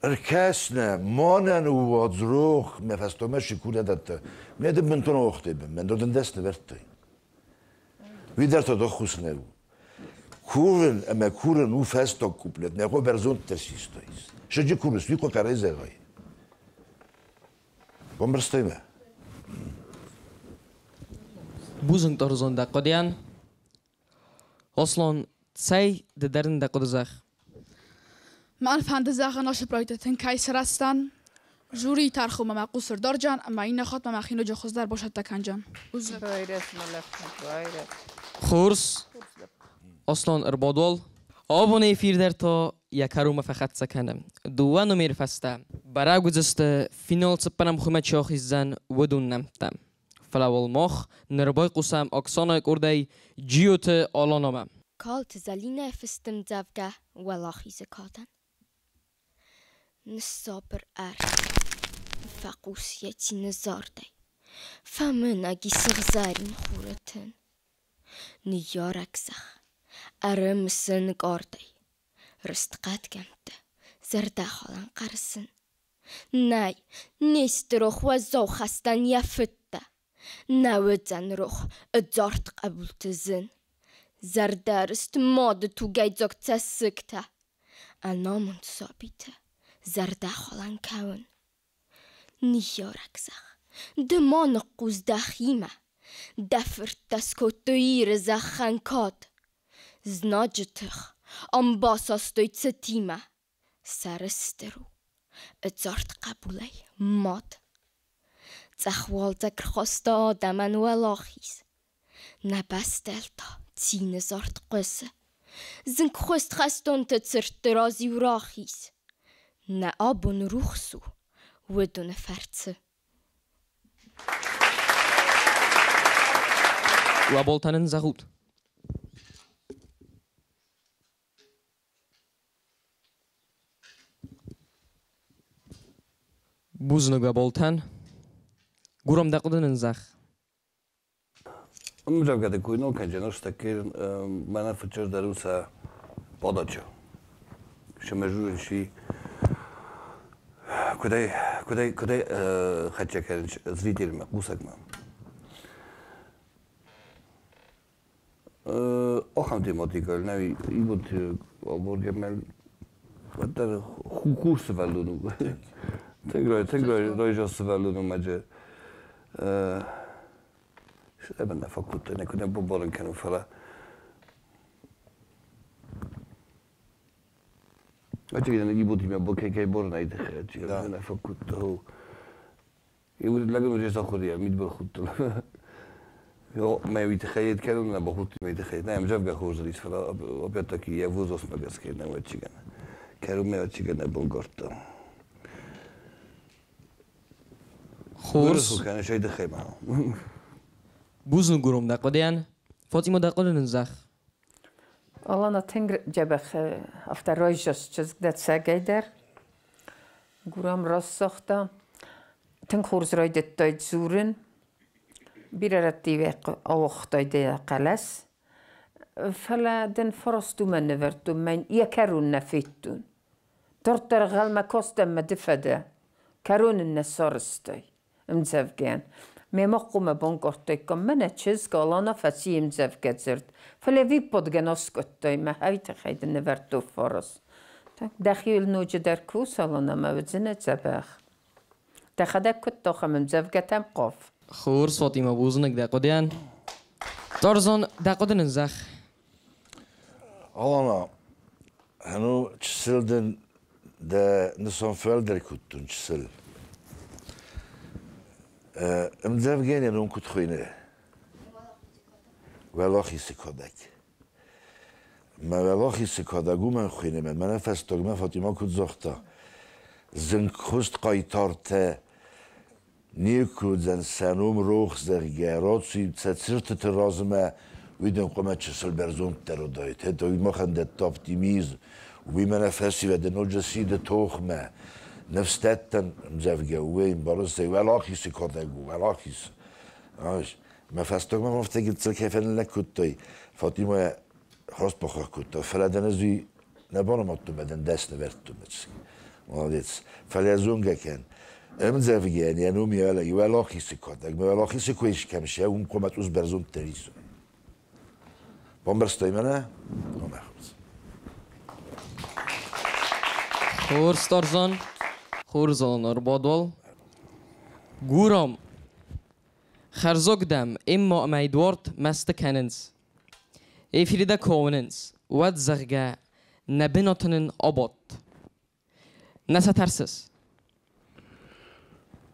Ӕркӕс нӕ, ма нӕ ныууадз рох, мӕ фӕстӕмӕ сикурӕ дӕтты. Мӕ дын бынтон охтӕй бын, мӕн дын дӕсны вӕрдтай. Уый дӕр та доххус нӕ у. Курын ӕмӕ курын у фӕстаг куплет, нӕ хо бӕрзонддӕр систай. Сыджы курыс, уый хъӕрӕй зӕгъай. Бамбӕрстай мӕ? Бузныг Тарзан дӕ хъуыдыйӕн. Аслан, цӕй, ды дӕр ын дӕ хъуыды зӕгъ. Мӕн фӕнды зӕгъын ацы проекты тынг кӕй сырӕзтӕн. Жюрийы тӕрхонмӕ мӕ хъус ӕрдарджан ӕмӕ иннӕ хатт мӕ мӕхи ноджы хуыздӕр бацӕттӕ кӕнджан. Хорз. Аслан ӕрбадуал. Абоны эфир дӕр та йӕ кӕронмӕ фӕхӕццӕ кӕны. Дыууӕ номеры фӕстӕ бӕрӕг уыдзысты финал цыппӕрӕм хуымӕ чи ахиздзӕн, уыдон нӕмттӕ. Фӕлӕ уал мах ныр байхъусӕм Оксанайы къордӕй Джиоты Аланамӕ. Калты Зӕлинӕйы фыст ӕмдзӕвгӕ Уӕлахизы кадӕн. Ныссабыр ӕрдз, фӕхъус йӕ цины зардӕй, Фӕмынӕг и сыгъзӕрин хуры тын. Ныййарӕг зӕхх, ӕрымысы нкъардӕй, Рыст хъӕдгӕмттӕ, зӕрдӕхалӕн хъӕрзын. Нӕй, не сты рох уӕззау хӕстӕн йӕ фыдтӕ, Нӕ уыдзӕн рох ӕдзард хъӕбулты зын. Зӕрдӕрыст мады тугӕйдзаг цӕссыгтӕ, Ӕнамонд сабитӕ, зӕрдӕхалӕн кӕуын. Ныййарӕг зӕгъ, ды ма ныхъхъус дӕхимӕ, Дӕ фырттӕ скодтой Иры зӕххӕн кад. Знаджы тых Ам басастой цытимӕ. Сӕрыстыр у ӕдзард хъӕбулӕй мад. Цъӕх уалдзӕг рхаста адӕмӕн уӕлахиз. Нӕ бӕстӕйыл та цины зард хъуысы. Зынгхуыст хӕстонты цыртты раз-иу рахиз. Нӕ абон рухс у уыдоны фӕрцы. Уӕ болтӕ нын зӕгъут. Бузныг уӕ болтӕн. Гурам, дӕ хъуыды нын зӕгъ. Ӕмдзӕвгӕты куйнон кӕнджын стӕккер мӕнӕ фыццагдӕр у сӕ подача. Шемежурин ши куыдӕй куыдӕй куыдӕй хӕццӕ кӕнынц зрительмӕ, хъусӕгмӕ. Ахӕм тематикӕ нӕ ивгъуыд аборгӕмӕ уӕддӕр хур сывӕллон у. Тынг тынг райза сывӕллон у мӕджы нӕ фӕкодтой, нӕ куыд нӕ бамбарын кӕнон, фӕлӕ Очевидно, ибутимӕ кӕй борнай тыххӕй, нӕ фӕкодта. Лӕгӕн уже сахуыр мидбылхудтыл. Мӕ уый тыххӕй кӕнын нӕ бахудти мӕ тыххӕй. Нӕ, ӕмдзӕвгӕ хорз ис, фӕлӕ опять-таки йӕ возрастмӕ гӕсгӕ нӕ ӕвӕццӕгӕн. Кӕронмӕ ӕвӕццӕгӕн нӕ бонгардта. Хорз. Кӕнӕ сӕй тыххӕй ма. Бузныг Гуром дӕ хъуыдыйӕн. Фатима, дӕ хъуыды нын зӕгъ. Алана тынг дзӕбӕх афтӕ райзаст чызг дӕ цӕгӕй дӕр. Гурам рассагъта. Тынг хорз райдыдтай дзурын. Бирӕ рӕтты ауагътай дӕ хъӕлӕс. Фӕлӕ дын фараст уымӕн нывӕрдтон, мӕн йӕ кӕрон нӕ федтон. Дарддӕр ӕнхъӕлмӕ кастӕн мӕ ды фӕдӕ. Кӕрон ын нӕ сарӕзтай ӕмдзӕвгӕйӕн. Мемӕ хъуамӕ банкъардтаиккам, мӕнӕ чызг Алана фӕци ӕмдзӕвгӕ дзырд. Фӕлӕ виппадгӕ аскъуыдтай мӕ хай тыххӕй дын нывӕрдтон фарас. Дӕхиуыл ноджыдӕр кус, Алана, мӕ уыдзынӕ дзӕбӕх. Дӕхӕдӕг куыд тохӕм ӕмдзӕвгӕтӕм хъав. Хорз, Фатима, бузныг дӕ хъуыдыйӕн. Тарзан, дӕ хъуыды нын зӕгъ. Алана, хӕну чысыл дын дӕ нысан фӕлдӕр кодтон чысыл. Ӕмдзӕвгӕйӕн ном куыд хуыйны? Уӕлахизы кадӕг. Мӕ уӕлахизы кадӕг уымӕн хуыйны, мӕнӕ фӕстагмӕ Фатима куыд загъта, зынгхуыст хъайтартӕ никуы уыдзӕн сӕ ном рох, зӕгъгӕ, раци сӕ цыртыты размӕ, уый дын хъуамӕ чысыл бӕрзонддӕр уыдаид. Это уый махӕн дӕтты оптимизм, уый мӕнӕ фӕсивӕды ноджы сиды тохмӕ, ныфсдӕттӕн ӕмдзӕвгӕ у, уый ӕмбарыс, уӕлахизы кадӕг у, уӕлахиз. Мӕ фӕстагмӕ мӕм афтӕ гыццыл кӕй фӕныллӕг кодтой, Фатимӕ хорз бахахх кодта, фӕлӕ дын ӕз уый нӕ банымадтон мӕ дын дӕсны вӕрдтон. Молодец. Фӕлӕ зонгӕ кӕн. Ӕмдзӕвгӕйӕн йӕ ном уӕлахизы кадӕг, уӕлахизы кой кӕм сӕ, уым хъуамӕ цъус бӕрзонддӕр исой. Бамбӕрстай мӕнӕ? Омӕ хорз. Хорз, Тарзан. Хорз, Алана, ӕрбадуал. Гурам, хӕрзаг дӕм, Эмма ӕмӕ Эдуард мӕсты кӕнынц. Эфиры дӕ куы ауынынц, уӕд, зӕгъгӕ, нӕ бынаты нын абадт. Нӕ сӕ тӕрсыс?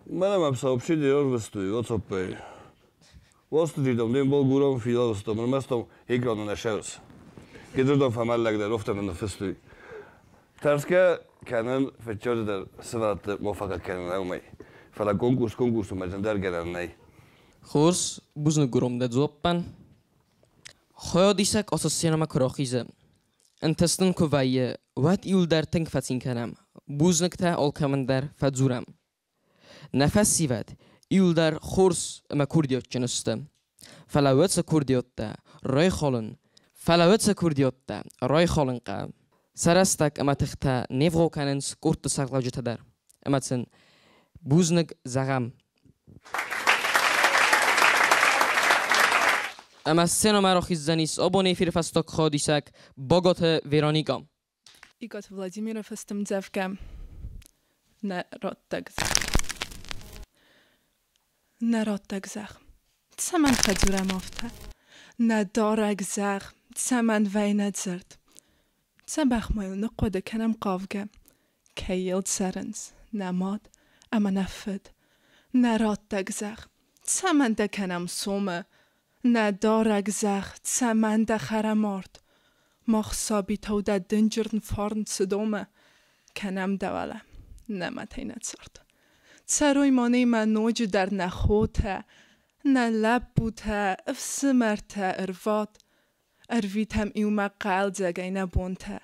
Мӕнӕ мӕм сообщение ӕрвыстой WhatsApp-ӕй. Уастырджидом де мбал Гурам фидауыстом, ӕрмӕст экраны нӕ сӕрыс. Гедырдӕм фӕмӕллӕгдӕр офтӕн ныффыстой. Тӕрсгӕ кӕнын фыццаджыдӕр сывӕллӕтты мофакат кӕнын уымӕй. Фӕлӕ конкурс конкурс уымӕ зындӕр гӕнӕн нӕй. Хорз, бузныг Гурам дӕ дзуаппӕн. Хайадисӕг ацы сценӕмӕ куы рахизы, ӕнтыст ын куы вӕййы, уӕд иуылдӕр тынг фӕцин кӕнӕм, бузныгтӕ алкӕмӕн дӕр фӕдзурӕм. Нӕ фӕсивӕд иуылдӕр хорз ӕмӕ курдиатджын сты. Фӕлӕ уыцы курдиӕттӕ райхалын, фӕлӕ уыцы курдиӕттӕ райхалын хъӕуы. Сӕ рӕстӕг ӕмӕ тыхтӕ не вгъау кӕнынц къордты сӕргълӕуджытӕ дӕр. Ӕмӕ сын бузныг зӕгъӕм. Ӕмӕ сценӕмӕ рахиздзӕнис абоны эфиры фӕстаг хайадисӕг Багаты Вероникӕ. Икъаты Владимиры фыст ӕмдзӕвгӕ Нӕ раттӕг Нӕ раттӕг зӕгъ, цӕмӕн фӕдзурӕм афтӕ? Нӕ дарӕг зӕгъ, цӕмӕн вӕйнӕ дзырд? Дзӕбӕх ма йыл ныхъхъуыды кӕнӕм хъавгӕ, кӕй йыл цӕрынц нӕ мад ӕмӕ нӕ фыд, нӕ раттӕг зӕхх. Цӕмӕн дӕ кӕнӕм сомы, нӕ дарӕг зӕхх, цӕмӕн дӕ хӕрӕм ард? Мах сабитау дӕ дынджыр фарн цы домы, кӕнӕм дӕ уӕлӕ, нӕ мӕтӕй нӕ цард. Цӕрой ма немӕ ноджыдӕр нӕ хотӕ, нӕ лӕппутӕ, ӕфсымӕртӕ, ӕрвад. Ӕрвитӕм иумӕ хъӕлдзӕгӕй нӕ бонтӕ,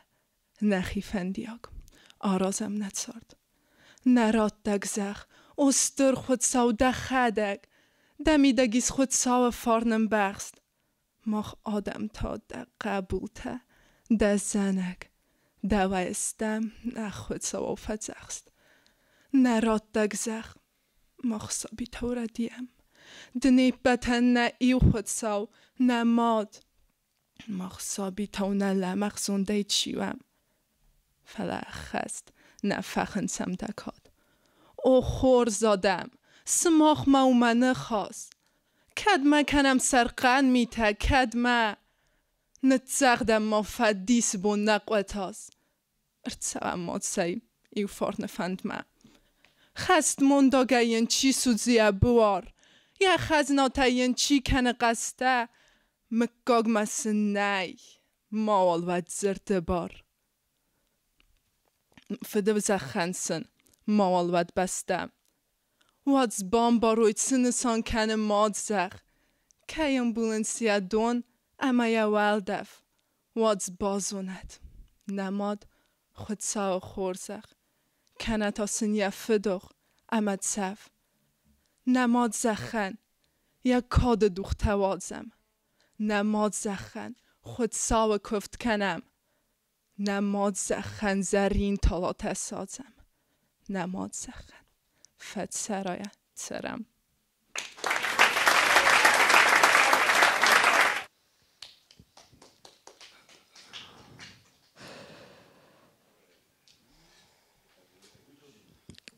нӕхи фӕндиаг, аразӕм нӕ цард. Нӕ раттӕг зӕхх, о стыр Хуыцау дӕхӕдӕг, дӕ мидӕг ис Хуыцауы фарн ӕмбӕхст. Мах адӕм та дӕ хъӕбултӕ, дӕ зӕнӕг, дӕуӕй стӕм нӕ Хуыцауау фӕдзӕхст. Нӕ раттӕг зӕхх, мах сабитау рӕдийӕм. Ды не ппӕтӕн нӕ иу Хуыцау, нӕ мад. Мах сабитау нӕ лӕмӕгъ зондӕй чи уӕм, фӕлӕ ӕххӕст нӕ фӕхынцӕм дӕ кад. О хорз адӕм, сымахмӕ у мӕ ныхас. Кӕдмӕ кӕнӕм сӕрхъӕн митӕ, кӕдмӕ? Ныццӕгъдӕм ма фӕдисы бон нӕ хъуытаз. Ӕрцӕуӕм ма цӕй иу фарны фӕндмӕ. Хӕстмондагӕй йын чи судзы йӕ буар, йӕ хӕзнатӕй йын чи кӕны хъӕстӕ, мыггагмӕ сын нӕй, мауал уӕд дзырды бар. Фыдывзӕххӕн сын мауал уӕд бӕстӕ. Уадз бамбарой, цы нысан кӕны мад-зӕхх, кӕй ӕмбулынц йӕ дон ӕмӕ йӕ уӕлдӕф. Уадз базонӕд, нӕ мад Хуыцауы хорзӕх, кӕнӕ та сын йӕ фыдох ӕмӕ цӕф. Нӕ мад-зӕххӕн йӕ кады дугътӕ уадзӕм, нӕ мад-зӕххӕн Хуыцауы куывд кӕнӕм, нӕ мад-зӕххӕн зӕрин талатӕ садзӕм, нӕ мад-зӕххӕн фӕцӕрайӕ цӕрӕм.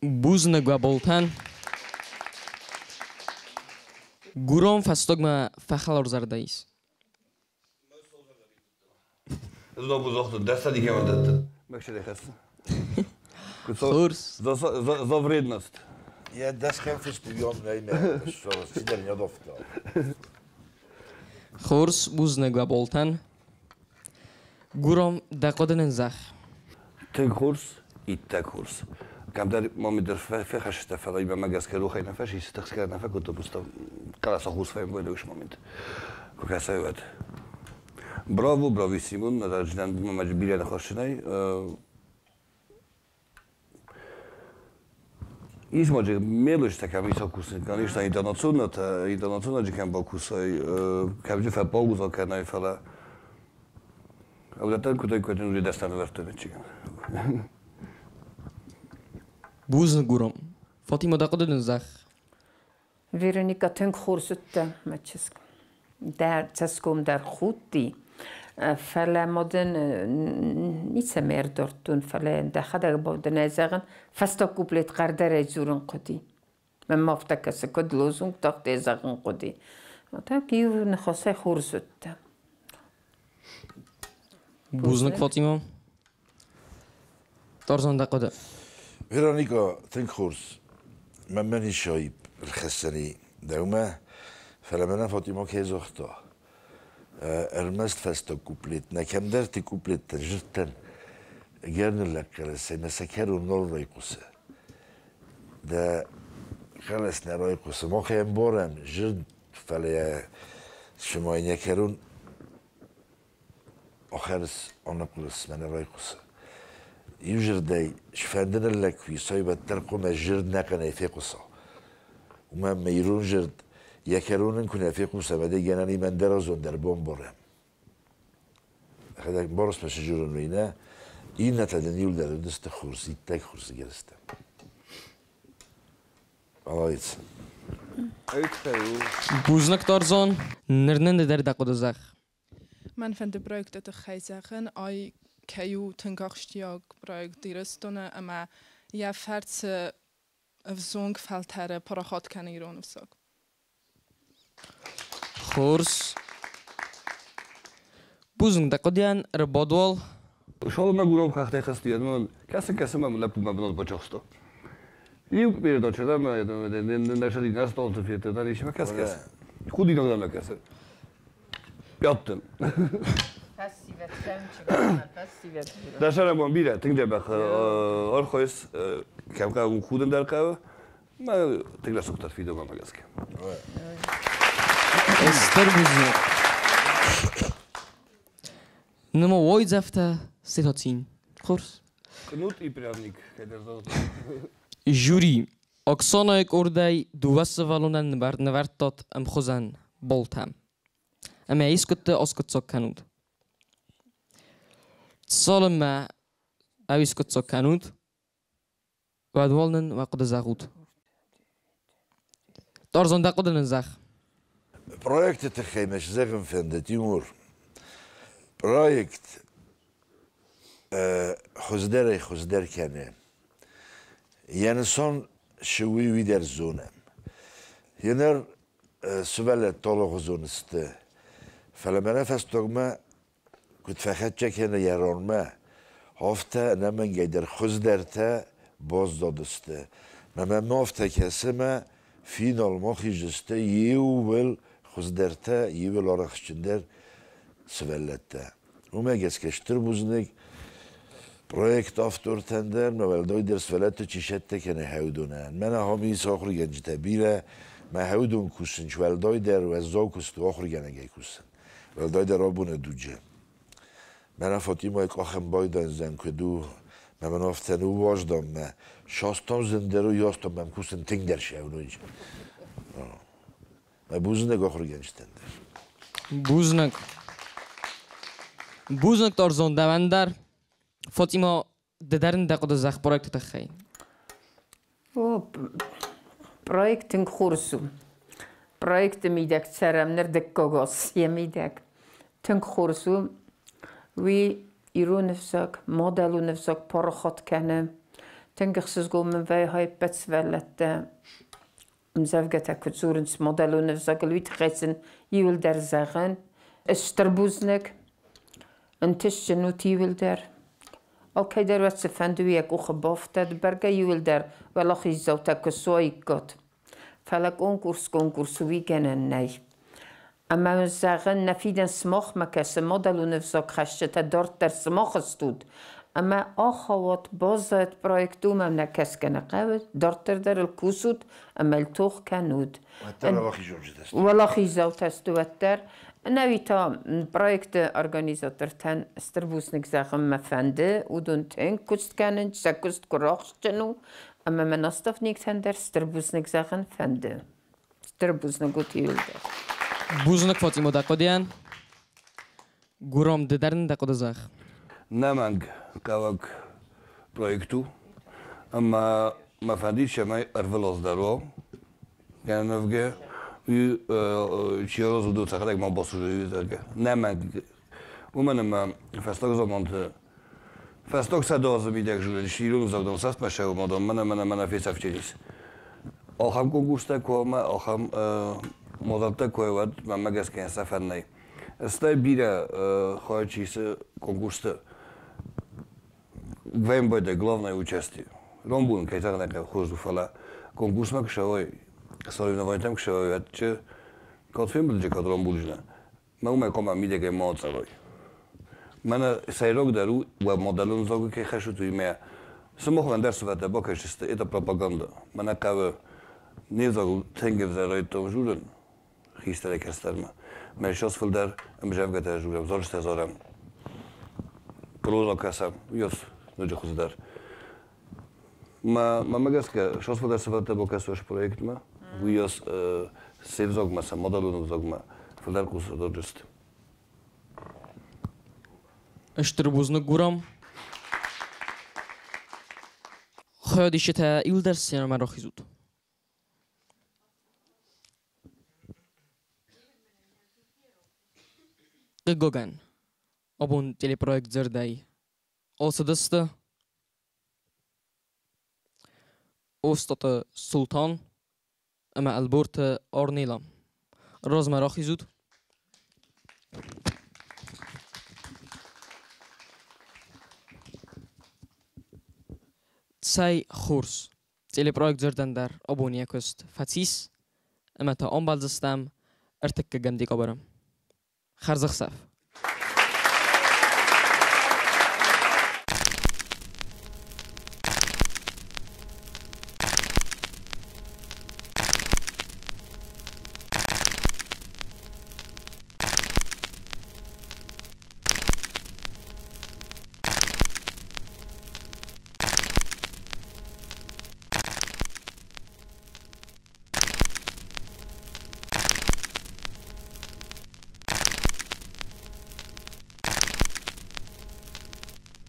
Бузныг уӕ болтӕн. Гуром фӕстагмӕ фӕхӕларзӕрдӕ ис. Znowu zochten, die gaan dat. Mag je dat? Хорз. За вредность. Ja, das kämpfst du ja не mehr. Das ist ja nicht Хорз, бузныг уӕ болтӕн. Гуром, дӕ хъуыды нын зӕгъ. Тынг хорз, иттӕг хорз. Кӕмдӕр мамидӕр фехӕсста, фӕлӕ имӕ гӕсгӕ рохӕй нӕ фӕсис, тыхсгӕ нӕ фӕкодта, просто къаласа хорз фӕмбӕлы уыш момент. Куы кӕсай, уӕд. Браво, брависсимо, нарадждан мамаджы бирӕ ныхасынӕй. Ismagye mielőste kell visszakuszni, Isten internacional, internacional kan bakusai, kan fel pauza kan fele. De kutai kutai destan vertőn csigan. Бузныг, Гуром. Фатима, дӕ хъуыды нын зӕгъ. Вероника тынг хорз уыдтӕ, мӕ чызг. Дӕ цӕсгом дӕр худти, фӕлӕ ма дын ницӕмӕ ӕрдардтон, фӕлӕ дӕхӕдӕг дын ӕй зӕгъын, фӕстаг куплет хъӕрдӕрӕй дзурын хъуыди. Мӕнмӕ афтӕ кӕсы, куыд лозунг тагъд зӕгъын хъуыди. Так иу ныхасӕй хорз уыдтӕ. Бузныг, Фатима. Тарзан, дӕ хъуыды. Вероника, тынг хорз. Мӕнмӕ ницы аипп ӕрхӕссӕни дӕумӕ, фӕлӕ мӕнӕ Фатима кӕй загъта. Ӕрмӕст фӕстаг куплет, нӕ кӕмдӕрты куплеттӕ зырдтӕн гӕрныллӕг хъӕлӕсӕй мӕ сӕ кӕрон нал райхъуысы. Дӕ хъӕлӕс нӕ райхъуысы. Мах ӕй ӕмбарӕм, зырд, фӕлӕ йӕ цыма йын йӕ кӕрон ахӕрс аныхъуылыс мӕ нӕ райхъуысы. Иу зырдӕй сфӕнды ныллӕг куы исай, уӕддӕр хъуамӕ зырд нӕхъӕнӕй фехъуыса. Уымӕн ӕмӕ ирон зырд йӕ кӕрон ын куы нӕ фехъуса, уӕд ӕй гӕнӕн и мӕн дӕр ӕзон дӕр бамбарӕм. Хӕдӕг барысмӕ сызурын уый нӕ, иннӕтӕ дын иуылдӕр уыдысты хорз, иттӕг хорз гӕрзтӕ. Молодец. Бузныг, Тарзан. Ныр нын ды дӕр дӕ хъуыды зӕгъ. Мӕн фӕнды проекты тыххӕй зӕгъын, ай кӕй у тынг ахсджиаг проект Ирыстоны ӕмӕ йӕ фӕрцы ӕвзонг фӕлтӕры парахат кӕны ирон ӕвзаг. Хорз. Бузныг дӕ хъуыдыйӕн, ӕрбадуал. Шалва Гурам хӕхтӕй хызти, кӕсы-кӕсы мӕм лӕппу мӕ бынат бацахста. Иу передача да ме столты федта, да исмӕ кӕс-кӕс. Худинаг дӕм кӕсы. Пяттын. Дӕ сӕрӕбон бирӕ, тынг дзӕбӕх архайыс, кӕм хъӕуы, худын дӕр хъӕуы. Мӕ тынг рӕсугъддӕр фидӕнмӕ гӕсгӕ. Стыр бузныг. Немо уойдзӕфтӕ ситоцин. Хорз. Кнут и пряник, кӕдӕр загъта. Жюри. Оксанайы къордӕй дыууӕ сывӕллонӕн нывӕрдтат ӕмхуызӕн болтӕ. Ӕмӕ искуыдты аскъуыддзаг кӕнут. Цалынмӕ ӕскъуыддзаг кӕнут, уӕд уал нын уӕ хъуыды зӕгъут. Тарзан, дӕ хъуыды нын зӕгъ. Проекты тыххӕй мӕ зӕгъын фӕнды, Тимур. Проект хуыздӕрӕй хуыздӕр кӕны. Йӕ нысан цы уый, уый дӕр зонӕм. Еныр сывӕллӕттӕ алыгъуызон сты, фӕлӕ мӕнӕ фӕстагмӕ куыд фӕхӕццӕ кӕны йӕ ронмӕ, афтӕ ӕнӕмӕнгӕй дӕр хуыздӕртӕ баззадысты. Мӕ мӕм афтӕ кӕсы, мӕ финалмӕ хиздзысты иууыл хуыздӕртӕ, иууыл арӕхстджындӕр сывӕллӕттӕ. Уымӕ гӕсгӕ стыр бузныг проект автортӕн дӕр, мӕ уӕлдайдӕр сывӕллӕтты чи сӕттӕ кӕны хӕудонӕн. Мӕн ахӕм ис ахуыргӕнджытӕ бирӕ, мӕ хӕудон кусын, уӕлдайдӕр уӕззау куыст у ахуыргӕнӕгӕй кусын. Уӕлдайдӕр абоны дуджы. Мӕнӕ Фатимайы къахӕн байдайдзӕн куыд у, мӕ мын афтӕ ныууаздам мӕ састам зындӕр у, ястам мӕм кусын тынгдӕр сӕвнуджы. Мӕ бузныг ахуыргӕнджытӕн дӕр. Бузныг. Бузныг Тарзан дӕуӕн дӕр. Фатима, ды дӕр ын дӕ хъуыды зӕгъ проекты тыххӕй. О, проект тынг хорз у. Проекты мидӕг цӕрӕм ныр дыккаг аз йӕ мидӕг. Тынг хорз у. Уый ирон ӕвзаг, мадӕлон ӕвзаг парахат кӕны. Тынг ӕхсызгон мын вӕййы ӕппӕт сывӕллӕттӕ ӕмдзӕвгӕтӕ куы дзурынц мадӕлон ӕвзагыл, уый тыххӕй сын иуылдӕр зӕгъын. Стыр бузныг, ӕнтыстджын ут иуылдӕр. Алкӕйдӕр уӕ цыфӕнды уый йӕ къухы бафтӕд, бӕргӕ иуылдӕр уӕлахиздзаутӕ куы суаиккат. Фӕлӕ конкурс конкурс уый гӕнӕн нӕй. Ӕмӕ уын зӕгъын, нӕ фидӕн сымахмӕ кӕсы, мадӕлон ӕвзаг хӕсджытӕ дарддӕр сымах стут. Ӕмӕ ахауат, баззайат проект уымӕ нӕ кӕсгӕ нӕ хъӕуы, дарддӕр дӕр ыл кусут ӕмӕ йыл тох кӕнут. Уӕддӕр уӕлахиззаутӕ стут. Уӕлахиздзаутӕ стут уӕддӕр. Ӕнӕуи та проекты организатортӕн стыр бузныг зӕгъын мӕ фӕнды. Уыдон тынг куыст кӕнынц, сӕ куыст куы рахстджын у, ӕмӕ мӕ наставниктӕн дӕр стыр бузныг зӕгъын фӕнды. Стыр бузныг ут иуылдӕр. Бузныг Фатима дӕ хъуыдыйӕн. Гурам, ды дӕр нын дӕ хъуыды зӕгъ. Нӕмӕнг хъӕуӕг проект у, ӕмӕ мӕ фӕндид, цӕмӕй ӕрвылаз дӕр уа гӕнӕвгӕ чи разуыд, сӕхӕдӕг ма басужи, зӕгъгӕ. Нӕмӕнг. Уымӕн ӕмӕ фӕстаг заманты фӕстаг 100 азы мидӕг ирон ӕвзаг сӕфтмӕ сӕумӕдон мӕнӕ мӕнӕ мӕнӕ фесӕфтис. Ахӕм конкурстӕ куы ӕмӕ ахӕм мадзӕлттӕ куы уӕд мӕнмӕ гӕсгӕ сӕфӕн нӕй. Стӕй бирӕ хайад чи исы конкурсты ВМБД главное участие. Ромбулын кӕй зӕгъын ӕй хорз у, фӕлӕ конкурсмӕ куы сӕуай, соревнованиятӕм куы сӕуай, уӕд чи кӕд фембылджы, кӕд ромбулджына, мӕ уымӕй хъуамӕ мидӕгӕй ма ацӕрой. Мӕнӕ сӕйрагдӕр у, уӕ мадӕлон ӕвзагы кӕй хӕссут, уый мӕ сымахӕн дӕр сывӕрттӕ бакӕсдзысты, это пропаганда. Мӕнӕ хъӕуы не взагыл тынг ӕвзӕр райдыдтон дзурын хистӕрӕй кӕстӕрмӕ. Мӕ ссӕдз фылдӕр ӕмдзӕвгӕтӕ дзурӕм, зарджытӕ зарӕм. Проза кӕсӕм, уыйас ноджы хуыздӕр. Мӕ мӕмӕ гӕсгӕ, ссӕдз фылдӕр сывӕрттӕ бакӕсой проектмӕ, уыйас се взагмӕ, сӕ мадӕлон ӕвзагмӕ фылдӕр хъус ӕрдарджысты. Стыр бузныг, Гурам. Хайадисджытӕ иуылдӕр сценӕмӕ рахизут. Хъыгагӕн, абон телепроект дзырдӕй ацыдысты Остъаты Султан ӕмӕ Ӕлборты Арнела. Размӕ рахизут. Цӕй хорз, телепроект Дзырдӕн дӕр абон йӕ куыст фӕцис ӕмӕ та амбӕлдзыстӕм ӕртыккӕгӕм декабры. Хӕрзӕхсӕв!